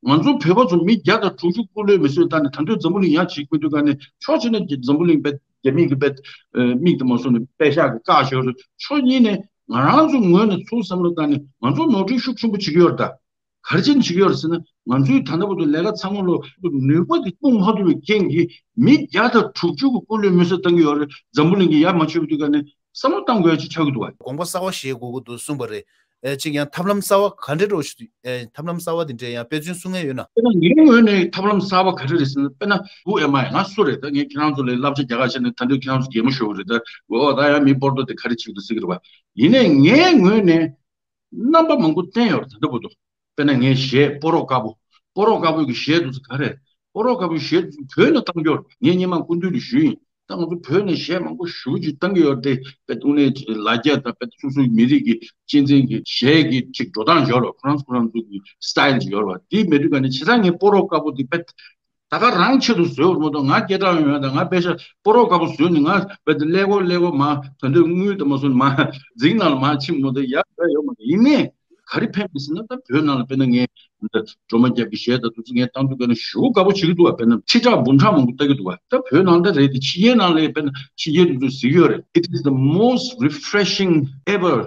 ང་ཚོ་བོད་པ་ཚོ་མི་བརྒྱ་དང་དྲུག་ཅུ་སྐུ་ལུས་མེ་གསོད་བཏང་ནས་ད་དུང་འཛམ་བུ་གླིང་ཡ་བྱེད་ཀྱི་མི་འདུག་ག་ནས། ཕྱོགས་གཅིག་ནས་འཛམ་བུ་གླིང་དཔེ་རྒྱ་མི་གི་དཔེ་མིག་དེ་མ་སོང་ནས་དཔེ་ཤག་གི་བཀག་ཞོར། ཕྱོགས་གཉིས་ནས་ང་རང་ཚོ་ངོས་ནས་ཚུར་བསམ་བློ་བཏང་ནས་ང་ཚོ་ནོར་འཁྲུལ་ཤུགས་ཆེན་པོ་བྱེད་ཀྱི་ཡོད་རེད་ད། ག་རེ་བྱས་ནས་བྱེད་ཀྱི་ཡོད་རེད་ཟེར་ན། ང་ཚོའི་ད་ལྟ་བར་དུ་ལས་ཀ་ཚང་མ་ལོ་ནུས་པ་དེ་སྤུངས་མ་ཐུབ་པའི་རྐྱེན་གྱིས་མི་བརྒྱ་དང་དྲུག་ཅུ་གི་སྐུ་ལུས་མེ་གསོད་བཏང་གི་ཡོད་རེད། འཛམ་བུ་གླིང་གི་ཡ་མ་བྱེད་པ་འདུག་ག་ནས་བསམ་བློ་བཏང་དགོས་ཡ་ཅིག་ཆགས་ཀྱི་འདུག་བ། དགོངས་པ་གསར་བ་བཞེས་དགོས་ཀྱི་འདུག་གསུངས་པ་རེད། ཨེ་གཅིག་ཡང་ཐབས་ལམ་གསར་བ་ག་འདྲ་འགྲོ་ཞུ། ཨེ་ཐབས་ལམ་གསར་བ་དེ་འདྲས་ཡང་དཔེ་མཚོན་གསུང་མཁན་ཡོད་ན། དཔེར་ན་ངའི་ངོས་ནས་ཐབས་ལམ་གསར་བ་ག་རེ་རེད་ཟེར་ན། དཔེར་ན་who am I? ང་སུ་རེད། ད་ངས་ཁྱེད་རང་ཚོ་ལ་བསླབ་བྱ་རྒྱག་ག་བྱས་ནས་ད་དུང་ཁྱེད་རང་ཚོ་གད་མོ་ཤོར་གི་རེད་ད། འོ་ད་ཡང་མི་སྤོར་ཏོ་དེ་ག་རེ་བྱེད་ཀྱི་འདུག་ཟེར་གི་རེད་བ། ཡིན་ནའི་ངའི་ངོས་ནས་རྣམ་པ་མང་པོ་བསྟན་ཡོད་རེད་ད་ལྟ་བར་དུ། དཔེར་ན་ངའི་གཞས་སྤོ་རོག་དཀར་པོ། སྤོ་རོག་དཀར་པོའི་གི་གཞས་དེ་ཚོ་ག་རེ་རེད། སྤོ་རོག་དཀར་པོའི་གཞས་དེ་ཚོ་བོད་ནས་བཏང་རྒྱུ་རེད། ངས་སྔོན་མ་སྐུ་མདུན་ལ་ཞུས་ཡིན། ད་ང་ཚོ་བོད་ནས་གཞས་མང་པོ་ཞེ་པོ་ཅིག་བཏང་གི་ཡོད་རེད་དེ། དཔེ་དངོས་གནས་ལ་རྒྱ་དང་དཔེ་སོ་སོའི་མི་རིགས་ཀྱི་གཅེས་འཛིན་གྱི་གཞས་ཀྱི་ཅིག་འགྲོ་སྟངས་ཡོད་རེད། ཁོ་རང་ཚོ་ཁོ་རང་ཚོ་གི་སི་ཊའིལ་ཅིག་ཡོད་རེད་བ། དེ་མེད་དུས་ག་ནས་བྱས་ཙང་ངས་སྤོ་རོག་དཀར་པོ་དེ་དཔེ་ད་ག་རང་ཆེད་དུ་བཟོས་པ་མ་གཏོགས། ང་སྐད་གྲགས་ཡོང་ཡ་དང་། ང་དཔེ་ཤག་སྤོ་རོག་དཀར་པོ་བཟོས་ནས་ང་དཔེ་དེ་ཀླད་ཀོར་ཀླད་ཀོར་མ་ད་འདོད་དངུལ་དུ་མ་སོང་མ་རྫིང་ནང་ལ་མ་ཕྱིན་མ་གཏོགས་ཡ་ཡོད་མ་རེད། ཡིན་ནའི་ག་རེ་ཕན་མི་སྲིད་ན། ད་བོད་ནང་ལ་དཔེར་ན་ངས་འདི་སྒྲོལ་མ་རྒྱབ་ཀྱི་གཞས་དང་དེ་ཚོ་ངས་བཏང་དུས་ག་ནས་ཞེ་པོ་དགའ་པོ་བྱེད་ཀྱི་འདུག་བ། དཔེར་ན་ཁྲི་ཕྲག་འབུམ་ཕྲག་མང་པོ་ལྟ་གི་འདུག་བ། ད་བོད་ནང་ད་རེད་དེ། ཕྱི་རྒྱལ་ནང་ལ་དཔེར་ན་ཕྱི་རྒྱལ་དེ་ཚོ་གཟིགས་ཡོད་རེད། It is the most refreshing ever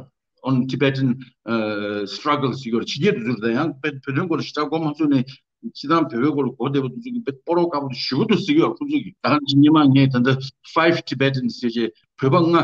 on Tibetan uh, struggle ཟེར་གྱི་ཡོད་རེད། ཕྱི་རྒྱལ་དེ་ཚོ་རེད། ད་ཡང་བོད་བོད་དོན་སྐོར་ལ་ཞེ་དྲག་གོ་མ་ཚོད་ནས་སྤྱིར་བཏང་བོད་པའི་སྐོར་ལ་གོ་བདེ་པོ་དེ་ཚོ་གི་དཔེ་སྤོ་རོག་དཀར་པོ་དེ་ཞེ་པོ་འདུག་ཟེར་གྱི་ཡོད་རེད་ཁོང་ཚོ་གིས། ད་ག་ནང་བཞིན་སྔོན་མ་ངས་ད་ལྟ་Five Tibetans ཟེར་བྱས་བོད་པ་ལྔ།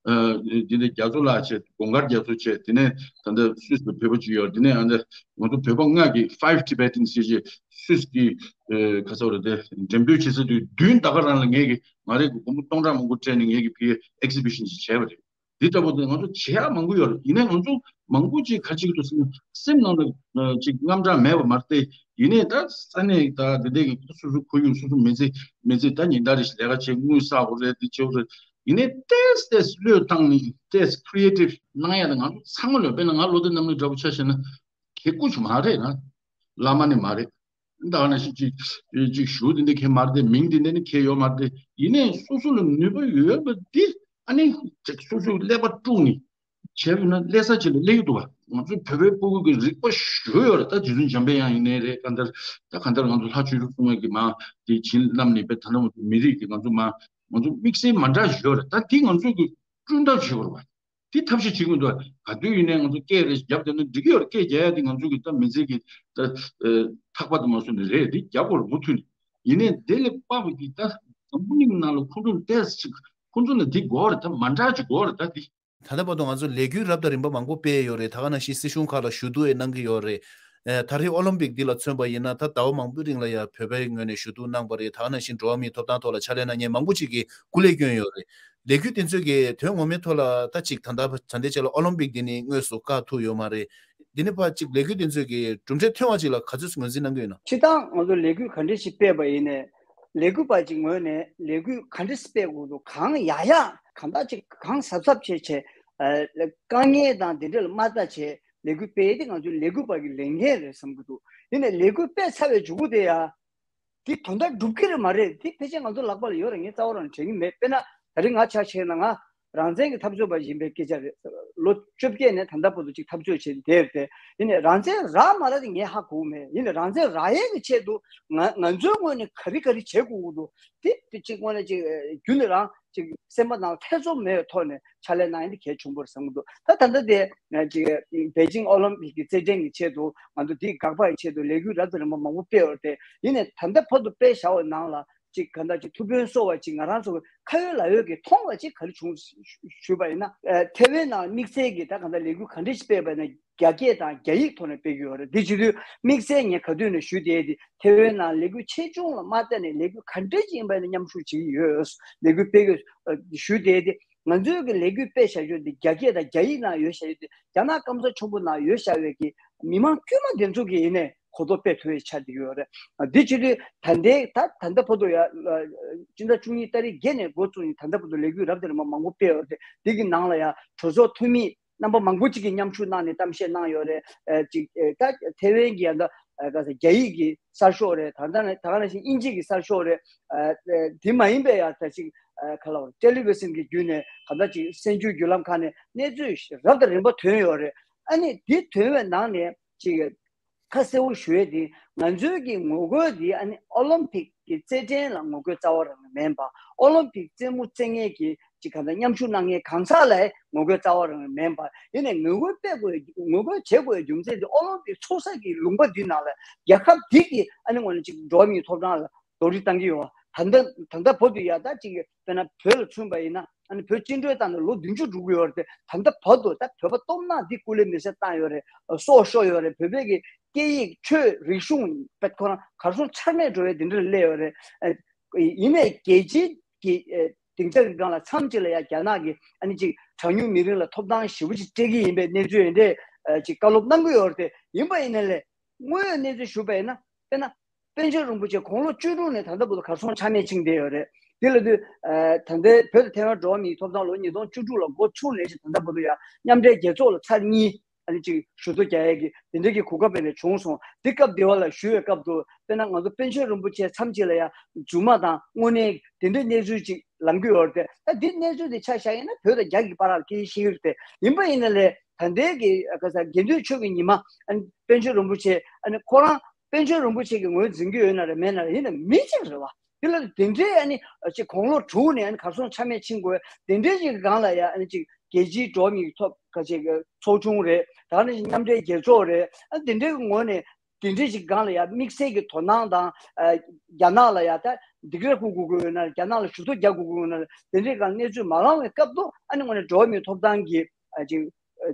ཨ་དེ་ནས་རྒྱ་མཚོ་ལགས་བྱས། དགོངས་དཀར་རྒྱ་མཚོ་བྱས། དེ་ནས་ད་ལྟ་སུད་སི་བོད་པ་ཅིག་ཡོད། དེ་ནས་ཨ་ནི་ང་ཚོ་བོད་པ་ལྔ་གིས་Five Tibetans ཟེར་བྱས་སུད་སི་གི་ཨ་ག་ཚོད་རེད་དེ་འགྲེམས་སྟོན་བྱེད་ས་དུས་བདུན་ད་ག་རང་ལ་ངས་ཀྱི་ང་རང་གི་སྒོར་མོ་སྟོང་ཕྲག་མང་པོ་སྤྲད་ནས་ངས་ཀྱི་ཕ་གིར་ཨེག་སི་བི་ཤན་ཅིག་བྱས་པ་རེད། འདི་ལྟ་བུ་དེ་ང་ཚོ་བྱེད་ཡག་མང་པོ་ཡོད་རེད། ཡིན་ནའི་ང་ཚོ་མང་པོ་ཅིག་ག་རེ་བྱེད་ཀྱི་འདུག་ཟེར་ན། སེམས་ནང་ལ་ཨ་ཅིག་རྔམ་སྐྲག་མེད་པ་མ་རེད་དེ། ཡིན་ནའི་ད་ས་གནས་ད་དེ་འདྲའི་གི་སོ་སོ་ཁོར་ཡུག་སོ་སོ་མི་ཚེ་མི་ཚེ་ད་ཉིན་ལྟར་རེ་བཞིན་ལས་ཀ་བྱེད། དངུལ་བསགས་དགོས་རེད། འདི་བྱེད་དགོས་རེད། ཡིན་ནའི་ཏོག་ཙམ་བློས་བཏང་ནས་ཏོག་ཙམ་ཁི་རི་ཨེ་ཊིབ་གནང་ཡ་དེ་ང་ཚོ་ཚང་མ་ལ་ཡོད། དཔེར་ན་ང་བློ་བདེ་རྣམ་གླིང་འདྲ་པོ་ཆ་བཞག་ན་གད་སྐུ་ཞིག་མ་རེད་ན། བླ་མ་ནི་མ་རེད། ད་ག་ནང་བཞིན་ཅིག་ཅིག་ཞུ་དེ་འདྲ་གང་ཡང་མ་རེད་དེ། མིང་དེ་འདྲ་ནི་གང་ཡང་ཡོད་མ་རེད་དེ། ཡིན་ནའི་སོ་སོ་ལ་ནུས་པ་ཡོད་པ་འདི་ཨ་ནི་ཅིག་སོ་སོའི་ཀླད་པ་དཀྲུགས་ནས་བྱས་པ་ཡིན་ན་སླེབས་ས་ཅིག་ལ་སླེབས་ཀྱི་འདུག་བ། ང་ཚོའི་བོད་པའི་སྤུ་གུ་གི་རིག་པ་ཞེ་པོ་ཡོད་རེད། ད་རྗེ་བཙུན་འཇམ་དཔལ་དབྱངས་ཡིན་ནའི་རེད། གང་ལྟར་ད་གང་ལྟར་ང་ཚོ་ལྷ་ཆོས་སྲུང་མ་གི་མ་དེ་བྱིན་རླབས་ནས་དཔེ་ད་ནང་མི་རིགས་ཀྱི་ང་ཚོ་མ་ང་ཚོ་དམིགས་བསལ་མ་འདྲ་ཞིག་ཡོད་རེད། ད་དེ་ང་ཚོ་གི་བསྐྲུན་ཐབས་བྱེད་དགོས་རེད་བ། དེ་ཐབས་ཤེས་བྱེད་ཀྱི་མི་འདུག་ག་དུས་ཡིན་ནའི་ང་ཚོ་སྐད་རེ་བརྒྱབ་བསྡད་ན་འགྲིག་གི་ཡོད་རེད། སྐད་རྒྱག་ཡ་དེ་ང་ཚོ་གི་ད་མི་ཚེ་གི་ད་ཨ་ཐག་པ་དེ་མ་སོང་ནི་རེད། དེ་རྒྱག་དགོས་རེད་མུ་མཐུད་ནས། ཡིན་ནའི་དེ་ལས་དཔག་པའི་གི་ད་འཛམ་བུ་གླིང་ནང་ལ་ཁོང་ཚོ་ཏོག་ཙམ་ཅིག་ཁོང་ཚོ་ལ་དེ་དགོས་རེད། ད་མ་འདྲ་ཅིག་དགོས་རེད་ད་དེ། ད་ལྟ་བར་དུ་ང་ཚོ་ལས་འགུལ་རབ་དང་རིམ་པ་མང་པོ་སྤེལ་ཡོད་རེད། ད་ག་ནང་བཞིན་སྲིད་གཞུང་ཁག་ལ་ཞུ་གཏུག་ཡང་གནང་གི་ཡོད་རེད། ཨ་ད་རེས་ཨོ་ལིམ་པིག་འདི་ལ་མཚོན་པ་ཡིན་ན་ད་ཟླ་བ་མང་པོའི་རིང་ལ་ཡང་བོད་པའི་ངོས་ནས་ཞུ་གཏུག་གནང་བ་རེད། ད་ག་ནང་བཞིན་འགྲོ་བ་མིའི་ཐོབ་ཐང་ཐོག་ལ་ཕྱག་ལས་གནང་མཁན་མང་པོ་ཅིག་གིས་སྐུ་ལས་བསྐྱོན་ཡོད་རེད། ལས་འགུལ་དེ་ཚོས་ཀྱི་དོན་ངོ་མའི་ཐོག་ལ་ད་ཅིག་ད་ལྟ་ད་ལྟའི་ཆ་ལ་ཨོ་ལིམ་པིག་འདི་ནི་དངོས་སུ་བཀག་ཐུབ་ཡོད་མ་རེད། འདི་ནི་ཕར་ཅིག་ལས་འགུལ་དེ་ཚོས་ཀྱི་གྲུབ་འབྲས་ཐོན་པ་ཅིག་ལ་ག་ཚོད་ངོས་འཛིན་གནང་གི་ཡོད་ན། སྤྱིར་བཏང་ང་ཚོ་ལས་འགུལ་ག་འདྲ་ཞིག་སྤེལ་བ་ཡིན་ནའི་ལས་འགུལ་པ་ཅིག་ངོས་ནས་ལས་འགུལ་ག་འདྲ་སྤེལ་དགོས་འདུག་གང་ཡག་ཡག་གང་ལྟར་ཅིག་གང་གཟབ་གཟབ་བྱས་བྱས་ཨ་དཀའ་ངལ་དང་དེ་འདྲ་ལ་མ་ལྟ་བྱས་ལས་འགུལ་སྤེལ་ཡས་དེ་ང་ཚོའི་ལས་འགུལ་པ་གི་ལས་འགན་རེད་བསམ་གྱི་འདུག་ཡིན་ནའི་ལས་འགུལ་སྤེལ་ཚར་བའི་མཇུག་གུ་དེ་ཡ། དེ་དོན་དག་འགྲུབ་ཀྱི་རེད་མ་རེད་དེ་ཕལ་ཆེར་ང་ཚོ་ལག་པ་ལ་ཡོད་རེད། ངས་རྩ་བ་རང་དྲན་གྱི་མེད། དཔེར་ན་ད་རེས་ང་ཆ་བཞག་ན་ང་རང་བཙན་གྱི་འཐབ་རྩོད་པ་ཡིན་པའི་སྐད་ཆ་རེད། ལོ་བཅོ་བརྒྱད་ནས་ད་ལྟ་བར་དུ་ཅིག་འཐབ་རྩོད་བྱས་བསྡད་ཡོད་དེ། ཡིན་ནའི་རང་བཙན་རག་མ་རག་དེ་ངས་ཧ་གོ་གི་མེད། ཡིན་ནའི་རང་བཙན་རག་ཡས་ཀྱི་ཆེད་དུ་ང་ང་ཚོའི་ངོས་ནས་ག་རེ་ག་རེ་བྱེད་དགོས་ཀྱི་འདུག་དེ་དེ་གཅིག་དངོས་གནས་ཅིག་རྒྱུན་ནས་རང་ཅིག་སེམས་པ་ནང་ཐེ་ཚོམ་མེད་པའི་ཐོག་ནས་ཕྱག་ལས་གནང་ཡ་དེ་གལ་ཆེན་པོ་རེད་བསམ་གྱི་འདུག་ད་ད་ལྟ་དེ་ཅིག་པེ་ཅིང་ཨོ་ལིམ་པིག་གི་རྩེད་འགྲན་གྱི་ཆེད་དུ་ང་ཚོ་དེའི་དགག་པ་ཡི་ཆེད་དུ་ལས་འགུལ་རབ་དང་རིམ་པ་མང་པོ་སྤེལ་ཡོད་རེད་དེ། ཡིན་ནའི་ད་ལྟ་བར་དུ་སྤེལ་བཞག་པའི་ནང་ལ་ཅིག་ག་འདྲ་ཅིག་ཐུགས་ཕན་གསོས་པ་ཅིག་ང་རང་ཚོ་ཁ་ཡོད་ལག་ཡོད་ཀྱིས་མཐོང་བ་ཅིག་ག་རེ་བྱུང་ཞུས་པ་ཡིན་ན། ཨ་ཐེ་ཝན་ནང་དམིགས་བསལ་གྱི་ད་ག་འདྲ་ལས་འགུལ་ག་འདྲ་ཞིག་སྤེལ་བ་ཡིན་ན་རྒྱ་སྐད་དང་རྒྱ་ཡིག་ཐོག་ནས་སྤེལ་གྱི་ཡོད་རེད། འདི་བྱེད་དུས་དམིགས་བསལ་ངས་ག་དུས་ནས་ཞུས་བསྡད་དེ་ཐེ་ཝན་ནང་ལས་འགུལ་ཆེ་ཆུང་ལ་མ་ལྟ་ནས་ལས་འགུལ་ག་འདྲ་ཅིག་ཡིན་པ་ཡིན་ན་མཉམ་ཞུགས་བྱེད་ཀྱི་ཡོད། ལས་འགུལ་སྤེལ་གྱི་ཞུས་བསྡད་དེ་ང་ཚོའི་གི་ལས་འགུལ་སྤེལ་བཞག་རྒྱུ་འདི་རྒྱ་སྐད་དང་རྒྱ་ཡིག་ནང་ཡོད་བཞག་ཡོད་དེ་རྒྱ་ནག་སྐམ་ས་ཆེན་པོ་ནང་ཡོད་བཞག་པའི་གི་མི་མང་དཀྱུས་མ་དེ་ཚོ་གི་ཡིན་ནའི། གོ་རྟོགས་སྤེལ་ཐུབ་ཡས་ཆགས་བསྡད་ཡོད་རེད། འདི་བྱེད་དུས་ད་ལྟའི་ད་ད་ལྟ་བར་དུ་ཡ་ལ་སྤྱི་ཟླ་བཅུ་གཉིས་ཏ་རིག་བརྒྱད་ནས་འགོ་བཙུགས་ནས་ད་ལྟ་བར་དུ་ལས་འགུལ་རབ་དང་རིམ་པ་མང་པོ་སྤེལ་ཡོད་རེད། འདི་གི་ནང་ལ་ཡ་གྲོས་ཚོགས་འཐུས་མི་རྣམ་པ་མང་པོ་ཅིག་གིས་མཉམ་ཞུགས་གནང་ནས་གཏམ་བཤད་གནང་ཡོད་རེད། ཨ་ཅིག་ཨ་ད་ཐེ་ཝན་གྱི་ཡ་ད་ཨ་ག་ས་རྒྱ་ཡིག་གི་གསར་ཤོག་རེད། ད་ལྟ་ནས་ད་ག་ནང་བཞིན་དབྱིན་ཇི་གི་གསར་ཤོག་རེད། ཨ་དེ་མ་ཡིན་པའི་ཡ་ད་ཅིག་ཨ་ག་ལ་བ་ཊེ་ལི་ཝི་ཤན་གྱི་བརྒྱུད་ནས་ག་ད་ཅིག་གསར་འགྱུར་བརྒྱུད་ལམ་ཁག་ནས་གནས་ཚུལ་རབ་དང་རིམ་པ་ཐོན་ཡོད་རེད། ཨ་ནི་དེ་ཐོན་པའི་ནང་ནས་ཅིག་ཁ་གསལ་བོ་ཞུ་ཡས་དེ་ང་ཚོའི་གི་ངོ་རྒོལ་དེ་ཨ་ནི་ཨོ་ལིམ་པིག་གི་རྩེད་འགྲན་ལ་ངོ་རྒོལ་རྩ་བ་རང་མེད་པ། ཨོ་ལིམ་པིག་རྩེད་མོ་རྩེ་མཁན་གྱི་ཅིག་ག་ད་མཉམ་ཞུགས་གནང་མཁན་གང་ཟག་ལ་ངོ་རྒོལ་རྩ་བ་རང་མེད་པ། ཡིན་ནའི་ངོ་རྒོལ་སྤེལ་དགོས་ངོ་རྒོལ་བྱེད་དགོས་རྒྱུ་མཚན་དེ་ཨོ་ལིམ་པིག་ཚོགས་ས་གི་ལུང་པ་འདི་ནང་ལ་རྒྱལ་ཁབ་འདི་གི་ཨ་ནི་ངོས་ནས་ཅིག་འགྲོ་བ་མིའི་ཐོབ་ཐང་ལ་རྡོག་རིལ་བཏང་གི་ཡོད་པ། ད་ལྟ་ད་ལྟ་བར་དུ་ཡ་ད་ཅིག་དཔེར་ན་བོད་ལ་མཚོན་པ་ཡིན་ན་ཨ་ནི་བོད་བཅིངས་འགྲོལ་བཏང་ནས་ལོ་བདུན་ཅུ་འགྲོ་གི་ཡོད་རེད་དེ། ད་ལྟ་བར་དུ་ད་བོད་པ་སྟོབས་ན་འདི་སྐུ་ལས་མེད་སར་བཏང་ཡོད་རེད། སྲོག་ཤོར་ཡོད་རེད། བོད་པའི་གི་སྐད་ཡིག་ཆོས་རིག་གཞུང་བེད་ཁོ་རང་གར་སོང་ཆ་མེད་འགྲོ་བའི་དེ་འདྲ་སླེབས་ཡོད་རེད། ཨ་ཡིན་ནའི་རྒྱལ་སྤྱིའི་གི་ཨ་སྡིངས་ཆ་གི་སྒང་ལ་མཚམས་གཅིག་ལ་ཡ་རྒྱ་ནག་གི་ཨ་ནི་ཅིག་གྲངས་ཉུང་མི་རིགས་ལ་ཐོབ་ཐང་ཞེ་པོ་ཅིག་སྤྲད་ཀྱི་ཡིན་པའི་གནས་ཚུལ་ཡིན་ཏེ། ཨ་ཅིག་བཀའ་སློབ་གནང་གི་ཡོད་རེད་དེ། ཡིན་པ་ཡིན་ན་ལས་དངོས་ཡོད་གནས་ཚུལ་ཞུ་བ་ཡིན་ན་དཔེར་ན། པཎ་ཆེན་རིན་པོ་ཆེ་དགུང་ལོ་བཅུ་དྲུག་ནས་ད་ལྟ་བར་དུ་གར་སོང་ཆ་མེད་ཕྱིན་བསྡད་ཡོད་རེད། དེ་ལ་དུས་ཨ་ད་ལྟའི་བོད་དང་ཐའེ་ཝན་འགྲོ་བ་མིའི་ཐོབ་ཐང་ལོ་ཉིས་སྟོང་བཅུ་དྲུག་ལ་འགོ་ཚུགས་ནས་ད་ལྟ་བར་དུ་ཡང་མཉམ་འབྲེལ་རྒྱལ་ཚོགས་ལ་ཚར་གཉིས་ཨ་ནི་ཅིག་ཞུ་གཏུག་རྒྱག་ཡས་ཀྱི་དེ་འདྲའི་གི་གོ་སྐབས་དཔེ་ནས་བྱུང་སོང་། དེ་སྐབས་དེ་བ་ལ་ཞུ་བའི་སྐབས་དུ་དཔེར་ན་ང་ཚོ་པཎ་ཆེན་རིན་པོ་ཆེ་མཚམས་གཅིག་ལ་ཡང་རྫུན་མ་དང་དངོས་གནས་དེ་འདྲའི་གནས་ཚུལ་ཅིག་ལངས་ཀྱི་ཡོད་རེད་དེ། ད་འདི་གནས་ཚུལ་དེ་ཆ་བཞག་ཡིན་ན་བོད་དང་རྒྱ་གི་བར་ལ་སྐད་ཆ་བཤད་ཀྱི་རེད་དེ། ཡིན་པ་ཡིན་ན་ལས་ད་ལྟའི་གི་ཨ་ག་ས་དགེ་འདུན་ཆོས་ཀྱི་ཉི་མ་ཨ་ནི་པཎ་ཆེན་རིན་པོ་ཆེ་ཨ་ནི་ཁོ་རང་པཎ་ཆེན་རིན་པོ་ཆེ་གི་ངོས་འཛིན་གྱི་ཡོད་ན་རེད་མེད་ན་རེད། ཡིན་ན་མི་གཅིག་རེད་བ། དེ་ལ་དེ་འདྲའི་ཨ་ནི་ཅིག་དགུང་ལོ་དྲུག་ནས་ཨ་ནི་གར་སོང་ཆ་མེད་ཕྱིན་དགོས་དེ་འདྲའི་ཅིག་སྒང་ལ་ཡ་ཨ་ནི་ཅིག་རྒྱལ་སྤྱིའི་འགྲོ་བ་མིའི་ཐོབ་ག་ཅིག་ཚོགས་ཆུང་རེད། ད་ནི་མཉམ་འབྲེལ་རྒྱལ་ཚོགས་རེད། ཨ་དེ་འདྲའི་ངོས་ནས་དེ་འདྲའི་ཅིག་སྒང་ལ་ཡ་དམིགས་བསལ་གྱི་དོ་སྣང་དང་ཨ་རྒྱ་ནག་ལ་ཡ་ད་སྡིགས་ར་བསྐུལ་དགོས་ཀྱི་ཡོད་ན་རྒྱ་ནག་ལ་ཞུ་གཏུག་རྒྱག་དགོས་ཀྱི་ཡོད་ན་དེ་འདྲའི་སྒང་གནས་ཚུལ་མ་ལངས་པའི་སྐབས་དུ་ཨ་ནི་ངོས་ནས་འགྲོ་བ་མིའི་ཐོབ་ཐང་གི་ཨ་ཅིག་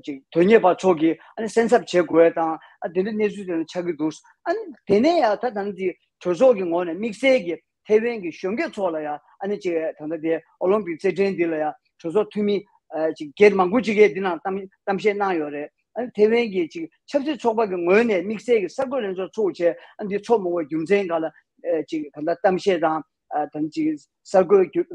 ཅིག་དོན་གཉེར་བ་ཚོ་གིས་ཨ་ནི་སེམས་འཚབ་བྱེད་དགོས་དང་ཨ་དེ་འདྲའི་གནས་ཚུལ་དེ་ལ་ཆགས་ཀྱི་འདུག་ཨ་ནི་དེ་ནས་ཡང་ད་ད་ནི་དེ་གྲོས་ཚོགས་ཀྱི་ངོས་ནས་དམིགས་བསལ་གྱི་ཐེ་ཝན་གྱི་གཞོན་སྐྱེས་ཚོ་ལ་ཡང་ཨ་ནི་ཅིག་ད་ལྟ་དེ་ཨོ་ལིམ་པིག་རྩེད་འགྲན་འདི་ལ་ཡང་གྲོས་ཚོགས་འཐུས་མི་ཨ་ཅིག་སྒེར་མང་པོ་ཅིག་གིས་འདི་ནང་གཏམ་གཏམ་བཤད་གནང་ཡོད་རེད། ཨ་ནི་ཐེ་ཝན་གྱི་ཅིག་ཆབ་སྲིད་ཚོགས་པ་གི་ངོས་ནས་དམིགས་བསལ་གྱི་གསར་འགོད་ལྷན་ཚོགས་ཚོགས་བྱས་ཨ་ནི་འདི་ཚོགས་མ་དགོས་རྒྱུ་མཚན་སྒང་ལ་ཨ་ཅིག་ད་ལྟ་གཏམ་བཤད་དང་། ཨ་དང་ཅིག་གསར་འགོད་བརྒྱུད་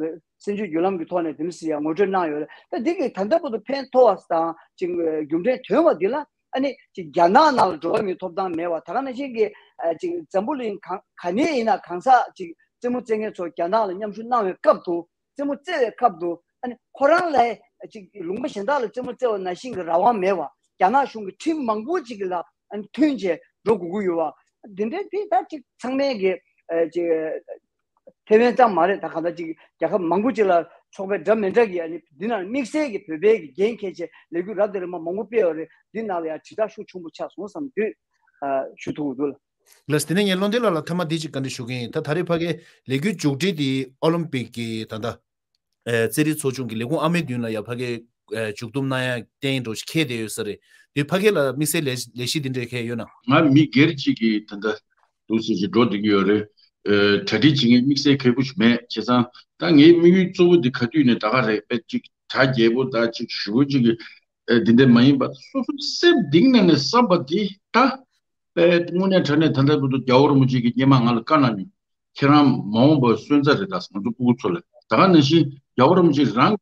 སྲིད་བྱུས་བརྒྱུད་ལམ་གྱི་ཐོག་ནས་དེ་མི་སྲིད་ཡང་ངོ་སྤྲོད་གནང་ཡོད་རེད། ད་འདི་གིས་ད་ལྟ་བར་དུ་ཕན་ཐོགས་པ་དང་ཅིག་རྒྱུ་འབྲས་ཐོན་པ་འདི་ལ་ཨ་ནི་ཅིག་རྒྱ་ནག་ནང་ལ་འགྲོ་བ་མིའི་ཐོབ་ཐང་མེད་པ་ད་ག་ནང་བཞིན་གྱི་ཨ་ཅིག་འཛམ་བུ་གླིང་གང་ག་ནས་ཡིན་ན་གང་ཟག་ཅིག་རྩེད་མོ་རྩེ་མཁན་ཚོ་རྒྱ་ནག་ལ་མཉམ་ཞུགས་གནང་བའི་སྐབས་དུ་རྩེད་མོ་རྩེ་བའི་སྐབས་དུ་ཨ་ནི་ཁོ་རང་ལ་ཅིག་ལུང་པ་གཞན་དག་ལ་རྩེད་མོ་རྩེ་བ་ནང་བཞིན་གྱི་རང་དབང་མེད་པ་རྒྱ་ནག་གཞུང་གི་ཁྲིམས་མང་པོ་ཅིག་ལ་ཨ་ནི་མཐུན་བྱས་འགྲོ་དགོས་ཀྱི་ཡོད་པ། འདི་འདྲའི་དེ་ད་ཅིག་ཚང་མས་ཀྱི་ཨ་ཅིག་ཐེ་ཝན་ཙམ་མ་རེད། ད་གང་ལྟར་ཅིག་རྒྱལ་ཁབ་མང་པོ་ཅིག་ལ་ཚོགས་པ་འདྲ་མི་འདྲ་གི་ཨ་ནི་འདི་ནང་དམིགས་བསལ་གྱི་བོད་པའི་གི་འགན་འཁྱེར་བྱས་ལས་འགུལ་རབ་དང་རིམ་པ་མང་པོ་སྤེལ་བ་རེད། འདི་ནང་ལ་ཡང་དྲིལ་བསྒྲགས་ཤུགས་ཆེན་པོ་ཆགས་སོང་བསམ་དུས་ཨ་ཞུ་ཐུབ་ཀྱི་འདུག་ལགས། ལགས་དེ་ནས་ངས་བློ་ལྡན་ལགས་ལ་མཐའ་མ་འདི་ཅིག་བཀའ་འདྲི་ཞུ་གི་ཡིན། ད་ད་རེས་ཕ་གིའི་ལས་འགུལ་མཇུག་སྒྲིལ་དེ་ཨོ་ལིམ་པིག་གི་ད་ལྟ་ཨ་རྩེད་རིགས་ཚོགས་ཆུང་གི་ལས་ཁུངས་ཨ་མའི་མདུན་ལ་ཡ་ཕ་གིའི་ཨ་མཇུག་བསྡོམས་གནང་ཡ་རྟེན་འགྲོ་ཞིག་འཁེལ་བསྡད་ཡོད་ས་རེད། དེ་ཕ་གི་ལ་དམིགས་བསལ་ལས་ལས་གཞི་འདི་འདྲའི་འཁེལ་ཡོད་ན། ང་མི་སྒེར་གཅིག་གིས་ད་ལྟ་འདུག་སེ་ཅིག་འགྲོ་བསྡད་ཀྱི་ཡོད་རེད། ཨ་གྲ་སྒྲིག་བྱེད་མཁན་དམིགས་བསལ་མཁས་པོ་ཞིག་མེད། བྱས་ཙང་ད་ངའི་དམིགས་ཡུལ་གཙོ་བོ་འདི་ག་དུས་ནས་ད་ག་རེད་པས་ཅིག་གྲ་རྒྱས་པོ་ད་ཅིག་ཞུ་བོ་ཅིག་གི་ཨ་འདི་འདྲ་མ་ཡིན་པ་སོ་སོའི་སེམས་གཏིང་ནས་ནས་བསམ་པ་འདི་ད་དཔེ་དངོས་གནས་དྲང་གནས་ད་ལྟ་བར་དུ་རྒྱལ་བ་རིན་པོ་ཆེ་གིས་སྔོན་མ་ང་ལ་བཀའ་གནང་མྱོང་། ཁྱེད་རང་མ་འོངས་པར་སོན་རྩ་རེད་ད། ང་ཚོ་སྤུ་གུ་ཚོ་ལ་ད་ག་ནང་བཞིན་རྒྱལ་བ་རིན་པོ་ཆེ་རང་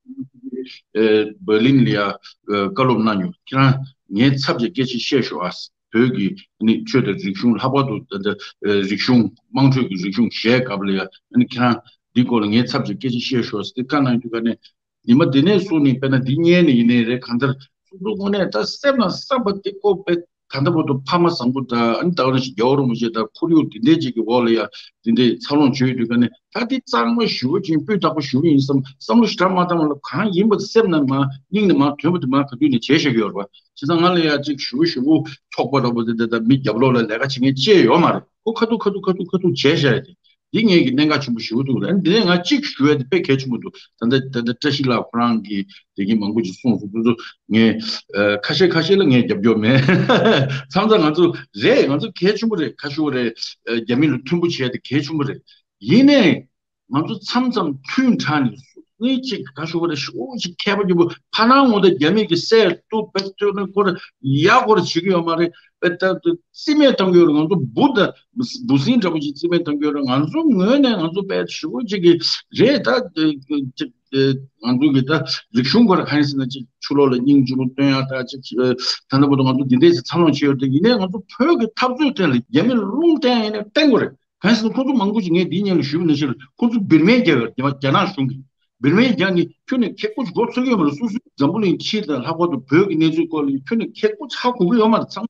གིས་ཨ་འབར་ལིན་ལ་ཡ་ཨ་བཀའ་སློབ་གནང་མྱོང་། ཁྱེད་རང་ངའི་ཚབ་བྱས་སྐད་ཆ་བཤད་ཤོག་ཨ། བོད་ཀྱི་ནི་ཆོས་དང་རིག་གཞུང་ལྷག་པར་དུ་ད་ལྟ་ཨ་རིག་གཞུང་དམངས་ཁྲོད་ཀྱི་རིག་གཞུང་གཞས་སྐབས་ལ་ཡ་ནི་ཁྱེད་རང་འདི་སྐོར་ལ་ངའི་ཚབ་བྱས་སྐད་ཆ་བཤད་ཤོག་ཟེར་ཏེ་བཀའ་གནང་དུས་ཀ་ནས། ཉི་མ་འདི་ནས་བཟུང་ནས་དཔེར་ན་འདི་སྔོན་ནས་ཡིན་ནའི་རེད། གང་ལྟར་སོ་སོ་དངོས་གནས་ད་སེམས་ལ་བསམ་པ་དེ་ཀོ་པའི་ད་ལྟ་བར་དུ་ཕ་མ་བཟང་པོ་དང་ཨ་ནི་ད་ག་ནང་བཞིན་རྒྱལ་བ་རིན་པོ་ཆེ་དང་ཁོར་ཡུག་འདི་འདྲའི་ཅིག་གི་འོག་ལ་ཡ་འདི་འདྲའི་འཚར་ལོངས་བྱོས་དུས་ཀ་ནས་ད་འདི་གཙང་མ་ཞེ་པོ་ཅིག་སྤུས་དག་པོ་ཞེ་པོ་ཡིན་བསམ་བསམ་བློ་ཞེ་དྲག་མ་བཏང་བ་ལ་གང་ཡིན་པ་སེམས་ནང་མ་སྙིང་ནས་མ་དོན་པ་དེ་མ་ག་དུས་ནས་བྱས་བཞག་གི་ཡོད་རེད་པ། བྱས་ཙང་ང་ལ་ཡ་ཅིག་ཞེ་པོ་ཞེ་པོ་ཚོགས་པ་འདྲ་པོ་དེ་འདྲ་ད་མི་རྒྱབ་ལོགས་ལ་ལས་ཀ་བྱེད་མཁན་ཅིག་ཡོད་མ་རེད། ཁོ་ཁ་ཐུག་ཁ་ཐུག་ཁ་ཐུག་ཁ་ཐུག་བྱས་བཞག་ཡ་དེ། འདི་ངས་ཀྱི་གནད་འགག་ཆེན་པོ་ཞེ་པོ་འདུག་ཨ་ནི་འདི་ནས་ང་གཅིག་ཞུ་ཡ་དེ་དཔེ་གལ་ཆེན་པོ་འདུག་ད་ལྟ་ད་ལྟ་བཀྲ་ཤིས་ལགས་ཁོ་རང་གིས་དེ་གིན་མང་པོ་ཅིག་གསུངས་སོང་། ཁོ་ཚོ་ངས་ཨ་ཁ་ཤས་ཁ་ཤས་ལ་ངས་རྒྱབ་སྐྱོར་མེད། མཚམས་མཚམས་ང་ཚོ་རེད། ང་ཚོ་གལ་ཆེན་པོ་རེད། ཁ་ཤོ་རེད། ཨ་རྒྱ་མི་ལ་མཐུན་པོ་བྱས་ཏེ་གལ་ཆེན་པོ་རེད། ཡིན་ནའི་ང་ཚོ་མཚམས་མཚམས་ཐུན་དྲག་ནས་སུ་ནི་གཅིག་ཁ་ཤོ་རེད། ཤོ་ཅིག་མཁས་པ་རྒྱུ་པོ་ཕ་ནང་ངོ་ད་རྒྱ་མི་གི་སྲས་ལྟོས་པས་ལྟོས་ནས་ཁོ་ར་ཡག་སྐོར་བྱེད་ཀྱི་ཡོད་མ་རེད། པའི་ད་རྩིས་མེད་གཏོང་གི་ཡོད་རེད། ང་ཚོ་འབུ་དང་འབུ་སྲིན་འདྲ་པོ་ཅིག་རྩིས་མེད་གཏོང་གི་ཡོད་རེད། ང་ཚོ་ངོས་ནས་ང་ཚོ་དཔེ་ཞེ་པོ་ཅིག་གི་རེད་ད། ང་ཚོ་གི་ད་རིག་གཞུང་སྐོར་གང་ཡིན་ཟེར་ན་ཅིག་ཕྱི་ལོགས་ལ་སྙིང་རྗེ་པོ་སྟོན་ཡག་ད་ཅིག་ད་ལྟ་བར་དུ་ང་ཚོ་འདི་འདྲས་ཅིག་འཚར་ལོངས་བྱས་ཡོད་དེ། ཡིན་ནའི་ང་ཚོ་བོད་ཀྱི་འཐབ་རྩོད་ཐད་ལ་རྒྱ་མི་ལ་རླུང་བསྟན་ཡིན་ནའི་བསྟན་དགོས་རེད། གང་ཡིན་ཟེར་ན་ཁོང་ཚོ་མང་པོ་ཅིག་ངས་འདི་སྔོན་ལ་ཞུས་པ་ནང་བཞིན་ཁོང་ཚོ་འབུལ་མིང་རྒྱག་ཡོད་རེད། རྒྱ་ནག་གཞུང་གིས་འབུལ་མིང་རྒྱག་ནས་ཁྱོན་ནས་ཁེ་སྤོགས་ཅིག་མགོ་ཚོས་ཀྱི་ཡོད་མ་རེད། སོ་སོའི་འཛམ་བུ་གླིང་ཕྱི་དང་ལྷག་པར་དུ་བོད་ཀྱི་གནས་ཚུལ་སྐོར་ལ་ཁྱོན་ནས་ཁེ་སྤོགས་ཧ་གོ་གི་ཡོད་མ་རེད། ཚང་